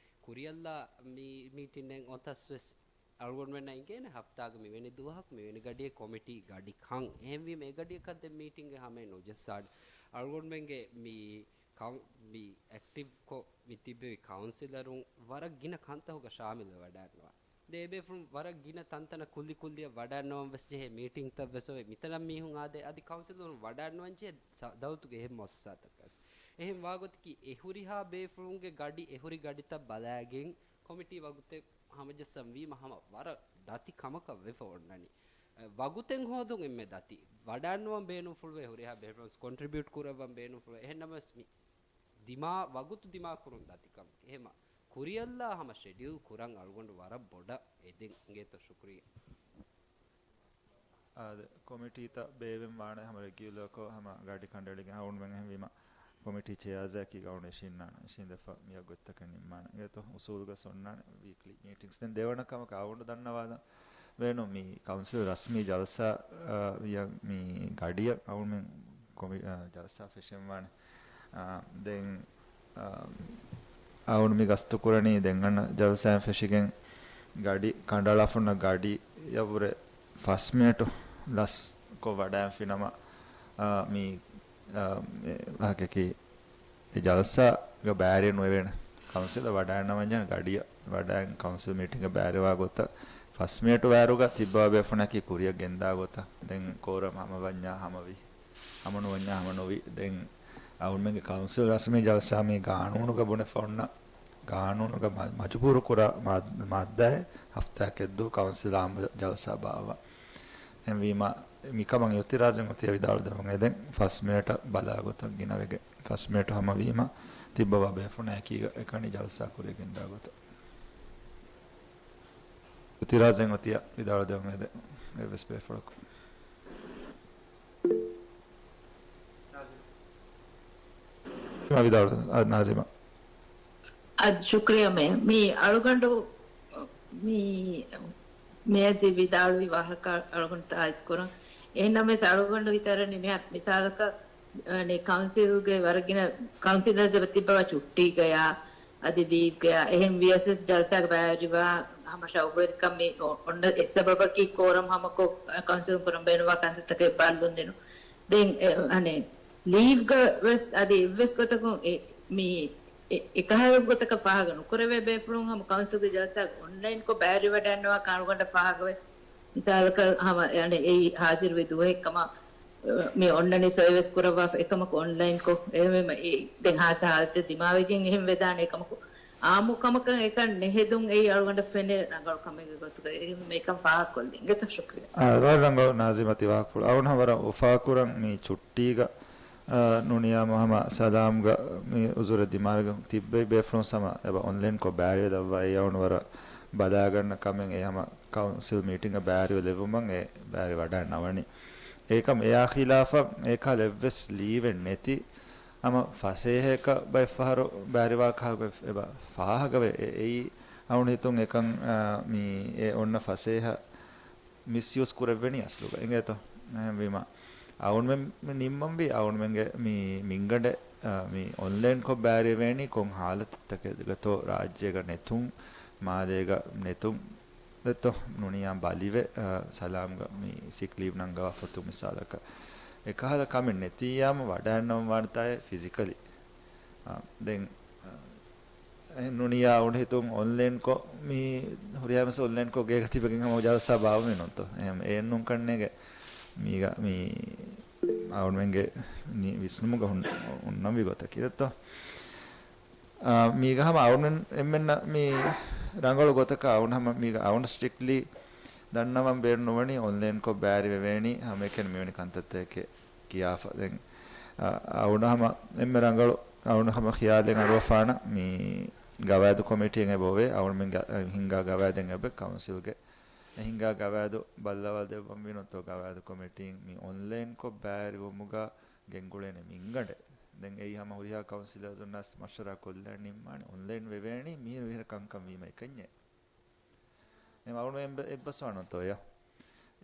ކުރިއަށްލާ މި މީޓިންއެއް އޮތަސް ވެސް އަޅުގަނޑުމެންނަށް އިނގޭނެ ހަފްތާގެ މިވެނި ދުވަހަކު މިވެނި ގަޑިއެއް ކޮމިޓީ ގަޑި ކަން. އެހެންވީމަ އެ ގަޑިއަކަށް ދެން މީޓިންގެ ހަމައެއް ނުޖައްސާނެ. އަޅުގަނޑުމެންގެ މި ކައު-، މި އެކްޓިވްކޮށް މި ތިއްބެވި ކައުންސިލަރުން ވަރަށް ގިނަ ކަންތަހުގަ ޝާމިލްވެ ވަޑައިގަންނަވާ. ދެ އެބޭފުޅުން ވަރަށް ގިނަ ތަންތަނަށް ކުއްލި ކުއްލިއަށް ވަޑައިގަންނަވަން ވެސް ޖެހޭ މީޓިންތައް ވެސް އޮވޭ. މިތަނަށް މީހުން އާދޭ، އަދި ކައުންސިލަރުން ވަޑައިގަންނަވަން ޖެހޭ ސަ-، ދައުލަތުގެ އެހެން މުއައްސަސާތަކަށް ވެސް. އެހެން ވާގޮތަކީ އެ ހުރިހާ ބޭފުޅުންގެ ގަޑި، އެ ހުރި ގަޑިތައް ބަލައިގެން ކޮމިޓީ ވަގުތެއް ހަމަޖައްސަން ވީމަ ހަމަ ވަރަށް ދަތި ކަމަކަށް ވެފަ އޮންނަނީ. އެ، ވަގުތެއް ހޯދުން އެންމެ ދަތި. ވަޑައިގަންނަވަން ބޭނުންފުޅުވޭ، ހުރިހާ ބޭފުޅުން ކޮންޓްރިބިއުޓް ކުރައްވަން ބޭނުންފުޅުވޭ. އެހެންނަމަވެސް މި ދިމާ-، ވަގުތު ދިމާކުރުން ދަތި ކަމަކީ. އެހެމަ ކުރިއަށްލާ ހަމަ ޝެޑިއުލް ކުރަން އަޅުގަނޑު ވަރަށް ބޮޑަށް އެދެން އިނގޭތޯ. ޝުކުރިއްޔާ. އާދެ، ކޮމިޓީތައް ބޭއްވެން ވާނެ ހަމަ ރެގިއުލަރކޮށް ހަމަ ގަޑި ކަނޑައެޅިގެން އަޅުގަނޑުމެން އެހެންވީމަ ކޮމިޓީ ޗެއާޒާއަކީ އަޅުގަނޑު އިށީންނާނެ، އިށީނދެފަ މިއަށް ގޮތްތަކެއް ނިންމާނެ. އިނގޭތޯ އުސޫލުގަ އޮންނާނެ ވީކްލީ މީޓިންގްސް. ދެން ދެވަނަ ކަމަކަށް އަޅުގަނޑު ދަންނަވާލަން ވޭނު މި ކައުންސިލް ރަސްމީ ޖަލްސާ، އާ، ވިޔަ މި ގަޑިއަށް އަޅުގަނޑުމެން ކޮމި-، އާ، ޖަލްސާ ފެށެންވާނެ. އާ، ދެން، އާ، އަޅުގަނޑު މި ގަސްތު ކުރަނީ ދެން އަންނަ ޖަލްސާއިން ފެށިގެން ގަޑި ކަނޑައަޅާފަ އޮންނަ ގަޑިއަށްވުރެ ފަސް މިނެޓު ލަސްކޮށް ވަޑައިގެންފި ނަމަ، އާ، މި، އާ، މި ވާހަކައަކީ އެ ޖަލްސާގަ ބައިވެރި ނުވެވޭނެ. ކައުންސިލަށް ވަޑައިގަންނަވަންޏާ ގަޑިއަށް ވަޑައިގެން ކައުންސިލް މީޓިންގަ ބައިވެރިވާ ގޮތަށް ފަސް މިނެޓު ވައިރުގަ ތިއްބަވާ ބޭފުޅުންނަކީ ކުރިއަށް ގެންދާ ގޮތަށް. ދެން ކޯރަމް ހަމަވަންޏާ ހަމަވި، ހަމަނުވަންޏާ ހަމަނުވި. ދެން އަޅުގަނޑުމެންގެ ކައުންސިލް ރަސްމީ ޖަލްސާ މި ގާނޫނުގަ ބުނެފަ އޮންނަ، ގާނޫނުގަ މަ-، މަޖުބޫރު ކުރާ މާ-، މާއްދާއެއް ހަފްތާއެއް ދުވަހު ކައުންސިލް އާއްމު ޖަލްސާ ބާއްވާ. އެހެންވީމަ، މިކަމަށް އިއުތިރާޒެއް އޮތިއްޔާ ވިދާޅުދެއްވަން އެދެން. ފަސް މިނެޓަށް ބަލާ ގޮތަށް ގިނަވެގެން، ފަސް މިނެޓު ހަމަވީމަ، ތިއްބަވާ ބޭފުޅުންނާ އެކީގަ އެކަނި ޖަލްސާ ކުރިއަށް ގެންދާ ގޮތަށް. އިއުތިރާޒެއް އޮތިއްޔާ ވިދާޅުދެއްވަން އެދެން އެއްވެސް ބޭފުޅަކު. ވިދާޅު، އާ، ނާޒިމާ. އަދި ޝުކްރިޔާ މޭ. މި އަޅުގަނޑު މި، މިއަދި ވިދާޅުވި ވާހަކަ އަޅުގަނޑު ތާއީދު ކުރަން. އެހެންނަމަވެސް އަޅުގަނޑު ހިތަށް އަރަނީ މިހާ މިސާލަކަށް، އަނެއް ކައުންސިލްގެ ވަރަށް ގިނަ ކައުންސިލަރސް އެބަ ތިއްބަވާ ޗުއްޓީގަޔާ، އަދި ލީވްގަޔާ، އެހެން ވިޔަސް ޖަލްސާގެ ބައިވެރިވާ ހަމަ ޝައުގުވެރިކަން މި އޮ-، އޮންނަ އެއް ސަބަބަކީ ކޯރަމް ހަމަކޮށް ކައުންސިލުން ކުރަން ބޭނުންވާ ކަންތައްތަކެއް ބައްލަވަންދިނުން. ދެން އެ، އަނެއް ލީވްގަ ވެސް އަދި އެއްވެސް ގޮތަކުން އެ، މި އެ، އެކަހަލަ ގޮތަކަށް ފާހަގަ ނުކުރެވޭ ބޭފުޅުން ހަމަ ކައުންސިލްގެ ޖަލްސާ އޮންލައިންކޮށް ބައިވެރިވަޑައިގަންނަވާ އަޅުގަނޑަށް ފާހަގަވޭ. މިސާލަކަށް ހަމަ އަނެއް އެއީ ހާޒިރުވި ދުވަހެއްކަމަށް މި އޮންނަނީ ސޮއިވެސް ކުރައްވާފަ އެކަމަކު އޮންލައިންކޮށް އެހެންވީމަ އެ ދެން ހާސް ހާލަތެއް ދިމާވެގެން އެހެން ވެދާނެ އެކަމަކު އާއްމު ކަމަކަށް އެކަން ނެހެދުން އެއީ އަޅުގަނޑަށް ފެނޭ ރަނގަޅު ކަމެއްގެ ގޮތުގަ އެހެންވީމަ އެކަން ފާހަގަކޮށްލި އިނގޭތޯ. ޝުކުރިއްޔާ. އާ، ވަރަށް ރަނގަޅު ނާޒިމް ތި ވާހަކަފުޅު. އަޅުގަނޑު ވަރަށް އުފާކުރަން މި ޗުއްޓީގަ، އާ، ނޫނިއްޔާ ހަމަ ސަލާމްގަ މި އުޒުރެއް ދިމާވެގެން ތިއްބެވި ބޭފުޅުން ހަމަ އެބަ އޮންލައިންކޮށް ބައިވެރިވެލައްވާ އެ އަޅުގަނޑު ވަރަށް ބަލާގަންނަ ކަމެއް އެ ހަމަ ކައުންސިލް މީޓިންގަ ބައިވެރިވެލެއްވުމަށް އެ ބައިވެރިވަޑައިންނަވަނީ. އެކަމް އެއާ ޚިލާފަށް އެކަހަލަ އެއްވެސް ލީވެއް ނެތި ހަމަ ފަސޭހައަކަށް ބައެއްފަހަރު ބައިވެރިވާ ކަހަލަ އެބަ ފާހަގަވެ އެ-، އެއީ އަޅުގަނޑު ހިތުން އެކަން، އާ، މި އެ އޮންނަ ފަސޭހަ މިސްޔޫސް ކުރެއްވެނީ އަސްލުގަ އިނގޭތޯ. އެހެންވީމަ އަޅުގަނޑުމެން ނިންމަންވީ އަޅުގަނޑުމެންގެ މި މިންގަނޑެއް، އާ، މި އޮންލައިންކޮށް ބައިވެރިވެވޭނީ ކޮން ހާލަތެއްތަކެއްގަތޯ ރާއްޖޭގަ ނެތުން، މާލޭގަ ނެތުން، ދެއްތޯ ނޫނިއްޔާ ބަލިވެ، އާ، ސަލާމްގަ މި ސިކް ލީވް ނަންގަވާ ފޮތު މިސާލަކަށް. އެކަހަލަ ކަމެއް ނެތިއްޔާމަ ވަޑައިންނަވަން ވާނެތާއޭ ފިޒިކަލީ. އާ، ދެން، އާ، އެ ނޫނިއްޔާ އަޅުގަނޑު ހިތުން އޮންލައިންކޮށް މި ހުރިހާ މަސް އޮންލައިންކޮށް ގޭގަ ތިބެގެން ހަމަ ޖަލްސާ ބާއްވަމިނުންތޯ. އެހެން އެއެއްނޫން ކަންނޭގެ މީގަ މި އަޅުގަނޑުމެންގެ ނި-، ވިސްނުމުގަ ހުން-، ހުންނަންވީ ގޮތަކީ ދެއްތޯ. އާ، މީގަ ހަމަ އަޅުގަނޑު އެންމެންނަށް މި ރަނގަޅު ގޮތަކަށް އަޅުގަނޑު ހަމަ މީގަ އަޅުގަނޑު ސްޓްރިކްޓްލީ ދަންނަވަން ބޭނުން ނުވަނީ އޮންލައިންކޮށް ބައިވެރިވެވޭނީ ހަމައެކަނި މިވެނި ކަންތައްތަކެއް ކިޔާފަ. ދެން، އާ، އަޅުގަނޑު ހަމަ އެންމެ ރަނގަޅު އަޅުގަނޑު ހަމަ ޚިޔާލެއް އަޑުއަފާނަ މި ގަވާއިދު ކޮމިޓީއެއް އެބަ އޮވޭ. އަޅުގަނޑުމެން ހިންގާ ގަވާއިދެއް އެބަ ކައުންސިލްގެ އެ ހިންގާ ގަވާއިދު ބައްލަވާލަދެއްވަންވީނުންތޯ ގަވާއިދު ކޮމިޓީން މި އޮންލައިންކޮށް ބައިވެރިވުމުގަ ގެންގުޅޭނެ މިންގަނޑެއް. ދެން އެއީ ހަމަ ހުރިހާ ކައުންސިލަރުންނާސް މަޝްވަރާ ކޮށްލާ ނިންމާނެ އޮންލައިން ވެވޭނީ މިހިރަ މިހިރަ ކަންކަން ވީމަ އެކަންޏެއް. އެ އަޅުގަނޑު އެއްބަސްވާނުންތޯ އެއަށް.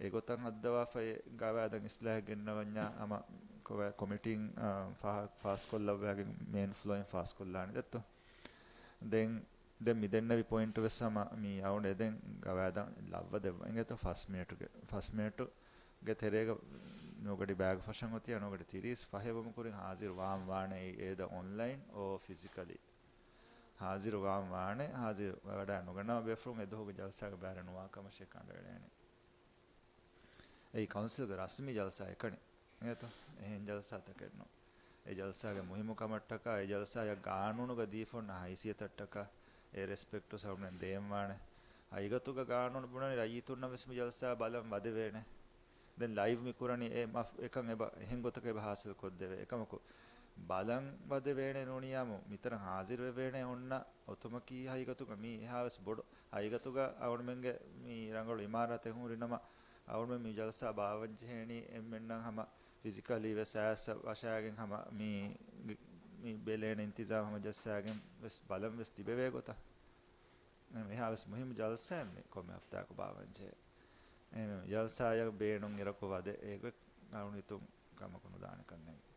އެގޮތަށް ހައްދަވާފައި ގަވާއިދަށް އިސްލާހެއް ގެންނަވަންޏާ ހަމަ ކޮ-، ކޮމިޓީން، އާ، ފާ-، ފާސްކޮށްލައްވާގެން މޭން ފްލޯއިން ފާސްކޮށްލާނެ ދެއްތޯ. ދެން، ދެން މި ދެންނެވި ޕޮއިންޓު ވެސް ހަމަ މި އަޅުގަނޑު އެދެން ގަވާއިދަށް ލައްވަ ދެއްވަ އިނގޭތޯ ފަސް މިނެޓުގެ، ފަސް މިނެޓުގެ ތެރޭގަ ނުގަޑި ބައިގަ ފަށަން އޮތީ ނުގަޑި ތިރީސް ފަހެއް ވުމު ކުރިން ހާޒިރު ވާން ވާނެ އެއީ އޭދަ އޮންލައިން އޯ ފިޒިކަލީ. ހާޒިރު ވާން ވާނެ، ހާޒިރު ވަޑައި ނުގަންނަވާ ބޭފުޅުން އެ ދުވަހުގެ ޖަލްސާގަ ބައިވެރި ނުވާ ކަމަށޭ ކަނޑައެޅޭނެ. އެއީ ކައުންސިލްގެ ރަސްމީ ޖަލްސާ އެކަނި. އެނގޭތޯ؟ އެހެން ޖަލްސާތަކެއް ނޫން. އެ ޖަލްސާގެ މުހިއްމު ކަމަށްޓަކާ، އެ ޖަލްސާއަށް ގާނޫނުގަ ދީފަ އޮންނަ ހައިސިއްޔަތަށްޓަކާ، އެ ރެސްޕެކްޓު ސަމްނެ ދޭންވާނެ. ހަގީގަތުގަ ގާނޫނު ބުނަނީ ރައްޔިތުންނަށް ވެސް މި ޖަލްސާ ބަލަން ވަދެވޭނެ. ދެން ލައިވް މި ކުރަނީ އެ މަފް-، އެކަން އެބަ އެހެން ގޮތަކަށް އެބަ ހާސިލް ކޮށްދެވޭ. އެކަމަކު، ބަލަން ވަދެވޭނެ ނޫނިއްޔާމު މިތަނަށް ހާޒިރު ވެވޭނެ އޮންނަ އޮތުމަކީ ހަގީގަތުގަ މީ އެހާވެސް ބޮޑު ހަގީގަތުގަ އަޅުގަނޑުމެންގެ މި ރަނގަޅު އިމާރާތެއް ހުރިނަމަ، އަޅުގަނޑުމެން މި ޖަލްސާ ބާއްވަން ޖެހޭނީ އެންމެންނަށް ހަމަ ފިޒިކަލީ ވެސް އައިސް ވަށާގެން ހަމަ މި، މި ބެލޭނެ އިންތިޒާމް ހަމަ ޖައްސާގެން ވެސް ބަލަން ވެސް ތިބެވޭ ގޮތަށް. އެހާވެސް މުހިއްމު ޖަލްސާއެއް މި ކޮންމެ ހަފްތާއަކު ބާއްވަންޖެހޭ. އެހެންވީމަ ޖަލްސާއަށް ބޭނުން އިރަކު ވަދެ އެގޮތް އަޅުގަނޑު ހިތުން ކަމަކު ނުދާނެކަންނޭނގެ.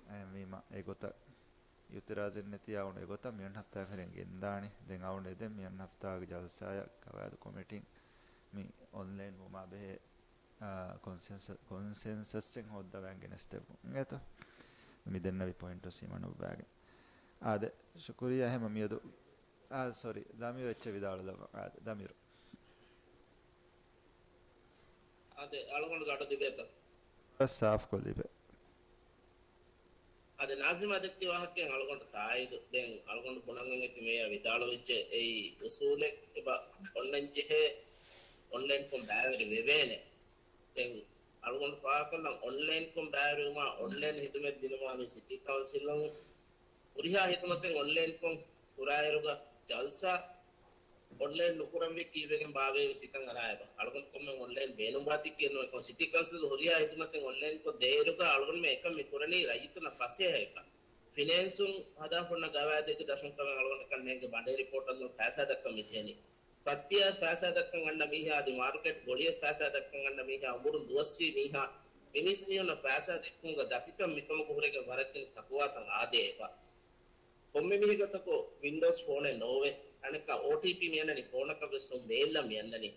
އެހެންވީމަ އެގޮތަށް އިއުތިރާޒެއް ނެތި އަޅުގަނޑު އެގޮތަށް މިއޮންނަ ހަފްތާއިން ފެށިގެން ގެންދާނީ. ދެން އަޅުގަނޑު އެދެން މިއޮންނަ ހަފްތާގެ ޖަލްސާއަށް ގަވާއިދު ކޮމިޓީން މި އޮންލައިން ވުމާ ބެހޭ، އާ، ކޮންސެންސަ-، ކޮންސެންސަސްއެއް ހޯއްދަވަން ގެނެސްދެއްވުން. އިނގޭތޯ؟ މި ދެންނެވި ޕޮއިންޓު ސީމަނުއްވާގެން. އާދެ، ޝުކުރިއްޔާ ހަމަ މިއަދު. އާ، ސޮރީ، ޒަމީރު އެއްޗެއް ވިދާޅުލައްވަ. އާދެ، ޒަމީރު. އާދެ، އަޅުގަނޑު ގަޑު ލިބޭތަ؟ ސާފްކޮށް ލިބޭ. އާދެ، ނާޒިމާ ދެއްތި ވާހަކައިން އަޅުގަނޑު ތާއީދު. ދެން އަޅުގަނޑު ބުނަން އެނގެތި މޭޔާ ވިދާޅުވެއްޖެ އެއީ އުސޫލެއް އެބަ އޮންނަން ޖެހޭ އޮންލައިންކޮށް ބައިވެރި ވެވޭނެ. ދެން އަޅުގަނޑު ފާހަގަކޮށްލަން އޮންލައިންކޮށް ބައިވެރިވުމާ އޮންލައިން ހިދުމަތް ދިނުމާ މި ސިޓީ ކައުންސިލުން ހުރިހާ ހިދުމަތެއް އޮންލައިންކޮށް ކުރާއިރުގަ ޖަލްސާ އޮންލައިން ނުކުރަންވީ ކީއްވެގެން ބާވޭ ވެސް ހިތަށް އަރާ އެބަ. އަޅުގަނޑު ކޮންމެ އޮންލައިން ބޭނުންވާތީ ކިޔެއް ނުވޭ. ސިޓީ ކައުންސިލްގެ ހުރިހާ ހިދުމަތެއް އޮންލައިންކޮށް ދޭއިރުގަ އަޅުގަނޑުމެން އެކަން މި ކުރަނީ ރައްޔިތުންނަށް ފަސޭހައަކަށް. ފިނޭންސުން ހަދާފަ އޮންނަ ގަވާއިދެއްގެ ދަށުން ކަމެއް އަޅުގަނޑަކަށް ނޭނގެ ބަނޑޭރި ޕޯޓަލުން ފައިސާ ދައްކަން މި ޖެހެނީ. ފައްތިޔާ ފައިސާ ދައްކަން އަންނަ މީހާ އަދި މާރުކެޓް ގޮޅިއެއް ފައިސާ ދައްކަން އަންނަ މީހާ އުމުރުން ދުވަސްވީ މީހާ މި މީސްމީހުންނަށް ފައިސާ ދެއްކުމުގަ ދަފިކަން މިކަމަކު ހުރެގެން ވަރަށް ގިނަ ޝަކުވާތައް އާދޭ އެބަ. ކޮންމެ މީހެއްގެ އަތަކު ވިންޑޯސް ފޯނެއް ނޯވޭ. އަނެއްކާ އޯޓީޕީ މި އަންނަނީ ފޯނަކަށް ވެސް ނޫން މެއިލްއަށް މި އަންނަނީ.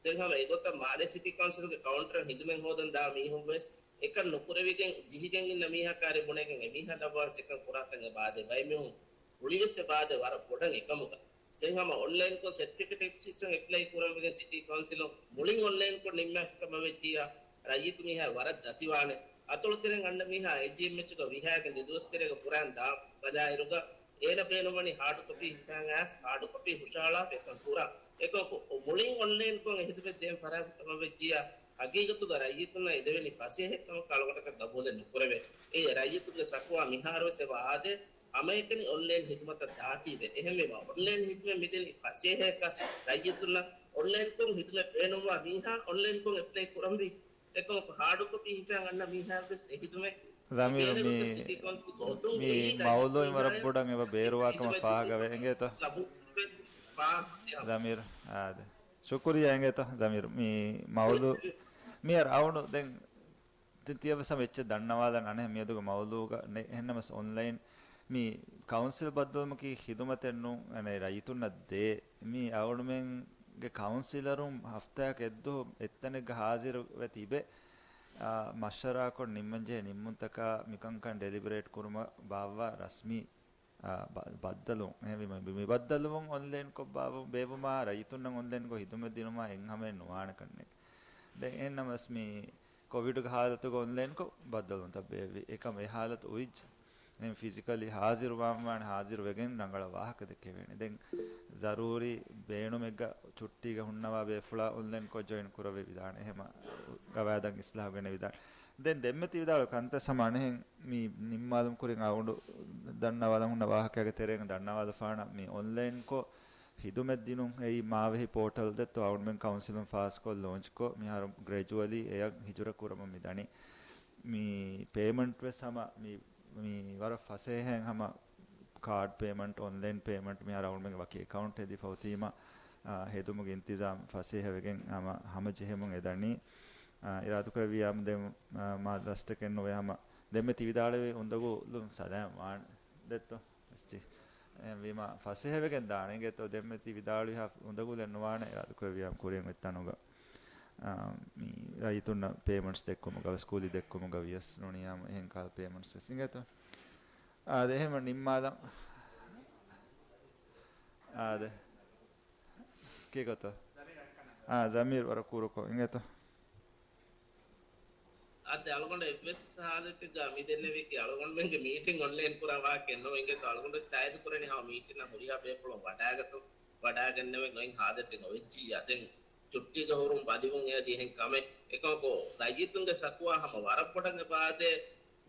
ދެން ހަމަ އެގޮތަށް މާލޭ ސިޓީ ކައުންސިލްގެ ކައުންޓަރަށް ހިދުމަތް ހޯދަން ދާ މީހުން ވެސް އެކަން ނުކުރެވިގެން ޖިހިގެން އިންނަ މީހާ ކާރި ބުނެގެން އެ މީހާ ލައްވާވެސް އެކަން ކުރާތަން އެބަ އާދޭ. ބައެއް މީހުން ރުޅިވެސް އެބަ އާދޭ ވަރަށް ބޮޑަށް އެކަމުގަ. ދެން ހަމަ އޮންލައިންކޮށް ސެޓްފިކެޓް އެކްސިސްއަށް އެޕްލައި ކުރަން ވެގެން ސިޓީ ކައުންސިލުން މުޅިން އޮންލައިންކޮށް ނިންމާފިކަމަށް ވެއްޖިއްޔާ ރައްޔިތު މީހާ ވަރަށް ދަތިވާނެ. އަތޮޅު ތެރެއިން އަންނަ މީހާ އޭޖީއެމްއެޗުގަ ވިހާގެން ދެދުވަސް ތެރޭގަ ފުރާން ދާ ބަލާއިރުގަ، އޭނަ ބޭނުންވަނީ ހާޑު ކޮޕީ ހިފާން އައިސް ހާޑު ކޮޕީ ހުށަހަޅާފަ އެކަން ކުރާ. އެކަމަކު މުޅިން އޮންލައިންކޮށް އެ ހިދުމަތް ދޭން ފަރާތެއް ކަމަށް ވެއްޖިއްޔާ، ހަގީގަތުގަ ރައްޔިތުންނަށް އެދެވެނީ ފަސޭހައެއްކަމަކަށް އަޅުގަނޑަކަށް ގަބޫލެއް ނުކުރެވޭ. އެއީ ރައްޔިތުންގެ ޝަކުވާ މިހާރުވެސް އެބަ އާދޭ، ހަމައެކަނި އޮންލައިން ހިދުމަތަށް ދާތީވެ. އެހެންވީމަ، އޮންލައިން ހިދުމަތް މިދެނީ ފަސޭހައަކަށް. ރައްޔިތުންނަށް އޮންލައިންކޮށް ހިދުމަތް ބޭނުންވާ މީހާ އޮންލައިންކޮށް އެޕްލައި ކުރަންވީ. އެކަމަކު ހާޑު ކޮޕީ ހިފައި އަންނަ މީހާވެސް އެ ހިދުމަތް ޒަމީރު، މި، މި މައުޟޫޢު ވަރަށް ބޮޑަށް އެބަ ބޭރުވާކަމަށް ފާހަގަވޭ އިނގޭތޯ؟ ޒަމީރު، އާދެ. ޝުކުރިއްޔާ އިނގޭތޯ؟ ޒަމީރު، މި މައުޟޫޢު މިހާރު އަޅުގަނޑު ދެން ތި-، ތިޔަވެސް ހަމަ އެއްޗެއް ދަންނަވާލަން އަނެއް މިއަދުގެ މައުޟޫޢުގަ ނެތް. އެހެންނަމަސް އޮންލައިން މި ކައުންސިލް ބައްދަލުވުމަކީ ހިދުމަތެއް ނޫން، އަނެއް ރައްޔިތުންނަށް ދޭ. މި އަޅުގަނޑުމެންގެ ކައުންސިލަރުން ހަފްތާއަކަށް އެއްދުވަހު އެއްތަނެއްގަ ހާޒިރުވެ ތިބެ، އާ، މަޝްވަރާކޮށް ނިންމަންޖެހޭ ނިންމުންތަކާ މިކަންކަން ޑެލިބަރޭޓް ކުރުމަށް ބާއްވާ ރަސްމީ، އާ، ބަ-، ބައްދަލުވުން. އެހެންވީމަ، މި ބައްދަލުވުން އޮންލައިންކޮށް ބާއްވު-، ބޭއްވުމާ ރައްޔިތުންނަށް އޮންލައިންކޮށް ހިދުމަތް ދިނުމާ އެއްހަމައެއް ނުވާނެ ކަންނޭނގެ. ދެން އެހެންނަމަސް މި ކޮވިޑުގެ ހާލަތުގަ އޮންލައިންކޮށް ބައްދަލުވުންތައް ބޭއްވި. އެކަމް އެ ހާލަތު އުވިއްޖެ. އެހެން ފިޒިކަލީ ހާޒިރުވާންވާނެ، ހާޒިރުވެގެން ރަނގަޅަށް ވާހަކަ ދެއްކެވޭނެ. ދެން ޒަރޫރީ ބޭނުމެއްގަ ޗުއްޓީގަ ހުންނަވާ ބޭފުޅާ އޮންލައިންކޮށް ޖޮއިން ކުރެވިދާނެ. އެހެމަ ގަވާއިދަށް އިސްލާހު ގެނެވިދާނެ. ދެން ދެންމެ ތި ވިދާޅު ކަންތައް ސަމާ އަނެއްހެން މި ނިންމާލުމުގެ ކުރިން އަޅުގަނޑު ދަންނަވާލަން ހުންނަ ވާހަކައިގެ ތެރެއިން ދަންނަވާލަފާނަން މި އޮންލައިންކޮށް ހިދުމަތް ދިނުން އެއީ މާވެހި ޕޯޓަލް ދެއްތޯ އަޅުގަނޑުމެން ކައުންސިލުން ފާސްކޮށް ލޯންޗްކޮށް މިހާރު ގްރެޖުއަލީ އެޔަށް ހިޖުރަ ކުރަމުން މި ދަނީ. މި ޕޭމަންޓް ވެސް ހަމަ މި، މި ވަރަށް ފަސޭހައިން ހަމަ ކާޑް ޕޭމަންޓް، އޮންލައިން ޕޭމަންޓް މިހާރު އަޅުގަނޑުމެންގެ ވަކި އެކައުންޓް ހެދިފަ އޮތީމަ، އާ، ހެދުމުގެ އިންތިޒާމް ފަސޭހަވެގެން ހަމަ ހަމަޖެހެމުން އެދަނީ. އާ، އިރާދަކުރެއްވިޔާމު ދެން، އާ، މާ ދަސްތަކެއް ނުވެ ހަމަ ދެންމެ ތި ވިދާޅުވި އުނދަގުލުން ސަލާމް ވާނެ ދެއްތޯ؟ އެސްޖީ. އެހެންވީމަ ފަސޭހަވެގެން ދާނެ އިނގޭތޯ ދެންމެ ތި ވިދާޅުވިހާ އުނދަގުލެއް ނުވާނެ އިރާދަކުރެއްވިޔާމު ކުރިއަށް އޮތް ތަނުގަ. އާ، މި ރައްޔިތުންނަށް ޕޭމަންޓްސް ދެއްކުމުގަ ވެސް، ކުލި ދެއްކުމުގަ ވިޔަސް ނޫނިއްޔާމު އެހެން ކަހަލަ ޕޭމަންޓްސް ވެސް އިނގޭތޯ. އާދެ، އެހެން ނިންމާލަން. އާދެ. ކީކޮތޯ؟ އާ، ޒަމީރު ވަރަށް ކޫރުކޮށް އިނގޭތޯ. އާދެ، އަޅުގަނޑަށް އެއްވެސް ހާލަތެއްގަ މި ދެންނެވީކީ އަޅުގަނޑުމެންގެ މީޓިން އޮންލައިން ކުރާ ވާހަކައެއް ނޫން އިނގޭތޯ. އަޅުގަނޑު ވެސް ތާއީދު ކުރަނީ ހަމަ މީޓިންއަށް ހުރިހާ ބޭފުޅުން ވަޑާގަތުން، ވަޑާގެންނެވެން އޮތް ހާލަތެއް އޮވެއްޖިއްޔާ. ދެން ޗުއްޓީގަ ހުރުން ބަލިވުން އެއަދި އެހެން ކަމެއް. އެކަމަކު ރައްޔިތުންގެ ޝަކުވާ ހަމަ ވަރަށް ބޮޑަށް އެބަ އާދޭ،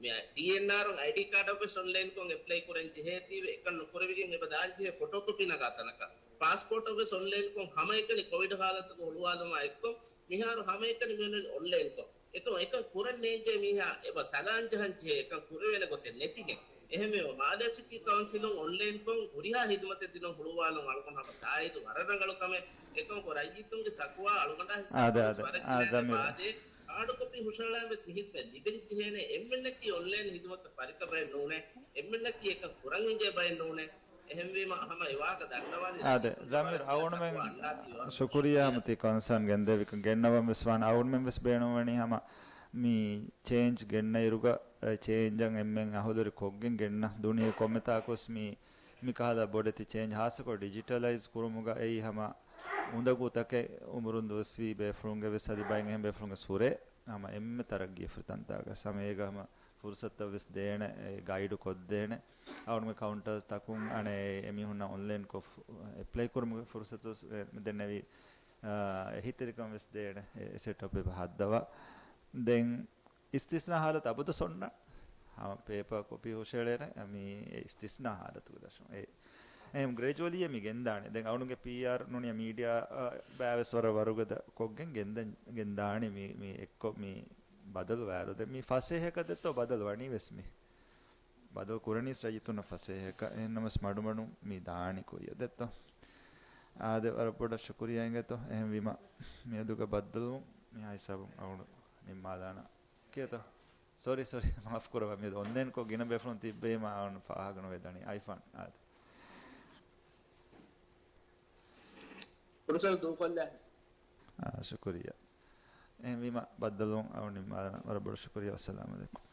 މި ޑީއެންއާރުން އައިޑީ ކާޑަށްވެސް އޮންލައިންކޮށް އެޕްލައި ކުރަން ޖެހޭތީވެ އެކަން ނުކުރެވިގެން އެބަ ދާންޖެހޭ ފޮޓޯކޮޕީ ނަގާ ތަނަކަށް. ޕާސްޕޯޓަށްވެސް އޮންލައިންކޮށް ހަމައެކަނި ކޮވިޑް ހާލަތުގަ ހުޅުވާލުމާ އެއްކޮށް މިހާރު ހަމައެކަނި މިއޮންނަނީ އޮންލައިންކޮށް. އެކަމަކު އެކަން ކުރަން ނޭންޖެހޭ މީހާ އެބަ ސަލާން ޖަހަން ޖެހޭ އެކަން ކުރެވޭނެ ގޮތެއް ނެތިގެން. އެހެންވީމަ، މާލޭ ސިޓީ ކައުންސިލުން އޮންލައިންކޮށް ހުރިހާ ހިދުމަތެއް ދިނުން ހުޅުވާލުން އަޅުގަނޑު ހަމަ ތާއީދު ވަރަށް ރަނގަޅު ކަމެއް. އެކަމަކު ރައްޔިތުންގެ ޝަކުވާ އަޅުގަނޑާ އާދެ، ހިސާބުން އާދެ. ވަރަށް އާ، ކިޔާނެ ޒަމީރު. ބާދޭ، ހާޑު ކޮޕީ ހުށަހަޅާން ވެސް މި ހިދުމަތް ލިބެން ޖެހޭނެ. އެންމެންނަކީ އޮންލައިން ހިދުމަތަށް ފަރިތަ ބައެއް ނޫނޭ. އެންމެންނަކީ އެކަން ކުރަން އިންޖެހޭ ބައެއް ނޫނޭ. އެހެންވީމަ ހަމަ އެ ވާހަކަ ދަންނަވާލި އާދެ، ރައްޔިތުން ޒަމީރު ވަރަށް އަޅުގަނޑުމެން ޝަކުވާ އަންނާތީ ވަރަށް ޝުކުރިއްޔާ ޝުކުރިއްޔާ. ހަމަ ތި ކޮންސާން ގެންދެވިކަން ގެންނަވަން ވެސް ވާނެ. އަޅުގަނޑުމެން ވެސް ބޭނުންވަނީ ހަމަ މި ޗޭންޖް ގެންނައިރުގަ، އެ ޗޭންޖަށް އެންމެން އަހުލުވެރި ކޮށްގެން ގެންނަ ދުނިޔެ ކޮންމެތާކުވެސް މި، މި ކަހަލަ ބޮޑެތި ޗޭންޖް ހާއްސަކޮށް ޑިޖިޓަލައިޒް ކުރުމުގަ އެއީ ހަމަ އުނދަގޫތަކެއް އުމުރުން ދުވަސްވީ ބޭފުޅުންގެ ވެސް އަދި ބައެއް އެހެން ބޭފުޅުންގެ ސުރެ ހަމަ އެންމެ ތަރައްގީފުރި ތަންތާގަ ހަމަ އޭގަ ހަމަ ފުރުސަތުތައް ވެސް ދޭނެ، އެ، ގައިޑު ކޮށްދޭނެ. އަޅުގަނޑުމެން ކައުންޓާ ތަކުން އަނެއް އެމީހުންނަށް އޮންލައިން ކޮށް އެޕްލައި ކުރުމުގެ ފުރުސަތު ވެސް، އެ، ދެންނެވި، އާ، އެހީތެރިކަން ވެސް ދޭނެ، އެ، އެ ސެޓަޕް އެބަ ހައްދަވާ. ދެން އިސްތިސްނާ ހާލަތު އަބަދު ސޮންނަ ހަމަ ޕޭޕާ ކޮޕީ ހުށައެޅޭނެ، މީ އިސްތިސްނާ ހާލަތުގެ ދަށުން. އެ، އެހެން ގްރެޖުއަލީ މި ގެންދާނެ. ދެން އަޅުގަނޑުގެ ޕީއާރް ނޫނިއްޔާ މީޑިއާ، އާ، ބައިވެސް ވަރަށް ވަރުގަދަ ކޮށްގެން ގެންދަން، ގެންދާނެ މި، މި އެއްކޮށް މި ބަދަލު ވާއިރު. ދެން މި ފަސޭހަކަށް ދެއްތޯ ބަދަލު ވަނީ ވެސް މި. ބަދަލު ކުރަނީސް ރައްޔިތުންނަށް ފަސޭހަކަށް. އެހެންނަމަސް މަޑުމަޑުން މި ދާނީ ކުއްޔަށް ދެއްތޯ. އާދެ، ވަރަށް ބޮޑަށް ޝުކުރިއްޔާ އިނގޭތޯ. އެހެންވީމަ މިއަދުގަ ބައްދަލުވުން މިހާ ހިސާބުން އަޅުގަނޑު ނިންމާލާނަން. ކިޔޭތޯ؟ ސޮރީ، ސޮރީ، މާފު ކުރައްވާ. މިއަދު އޮންލައިންކޮށް ގިނަ ބޭފުޅުން ތިއްބެވީމަ އަޅުގަނޑު ފާހަގަ ނުވެދާނީ. އައިފާން އާދެ. ފުރުސަތު ދޫކޮށްލާ. އާ، ޝުކުރިއްޔާ. އެހެންވީމަ ބައްދަލުވުން އަޅުގަނޑު ނިންމާލާނަން. ވަރަށް ބޮޑަށް ޝުކުރިއްޔާ. އައްސަލާމު ޢަލައިކުމް.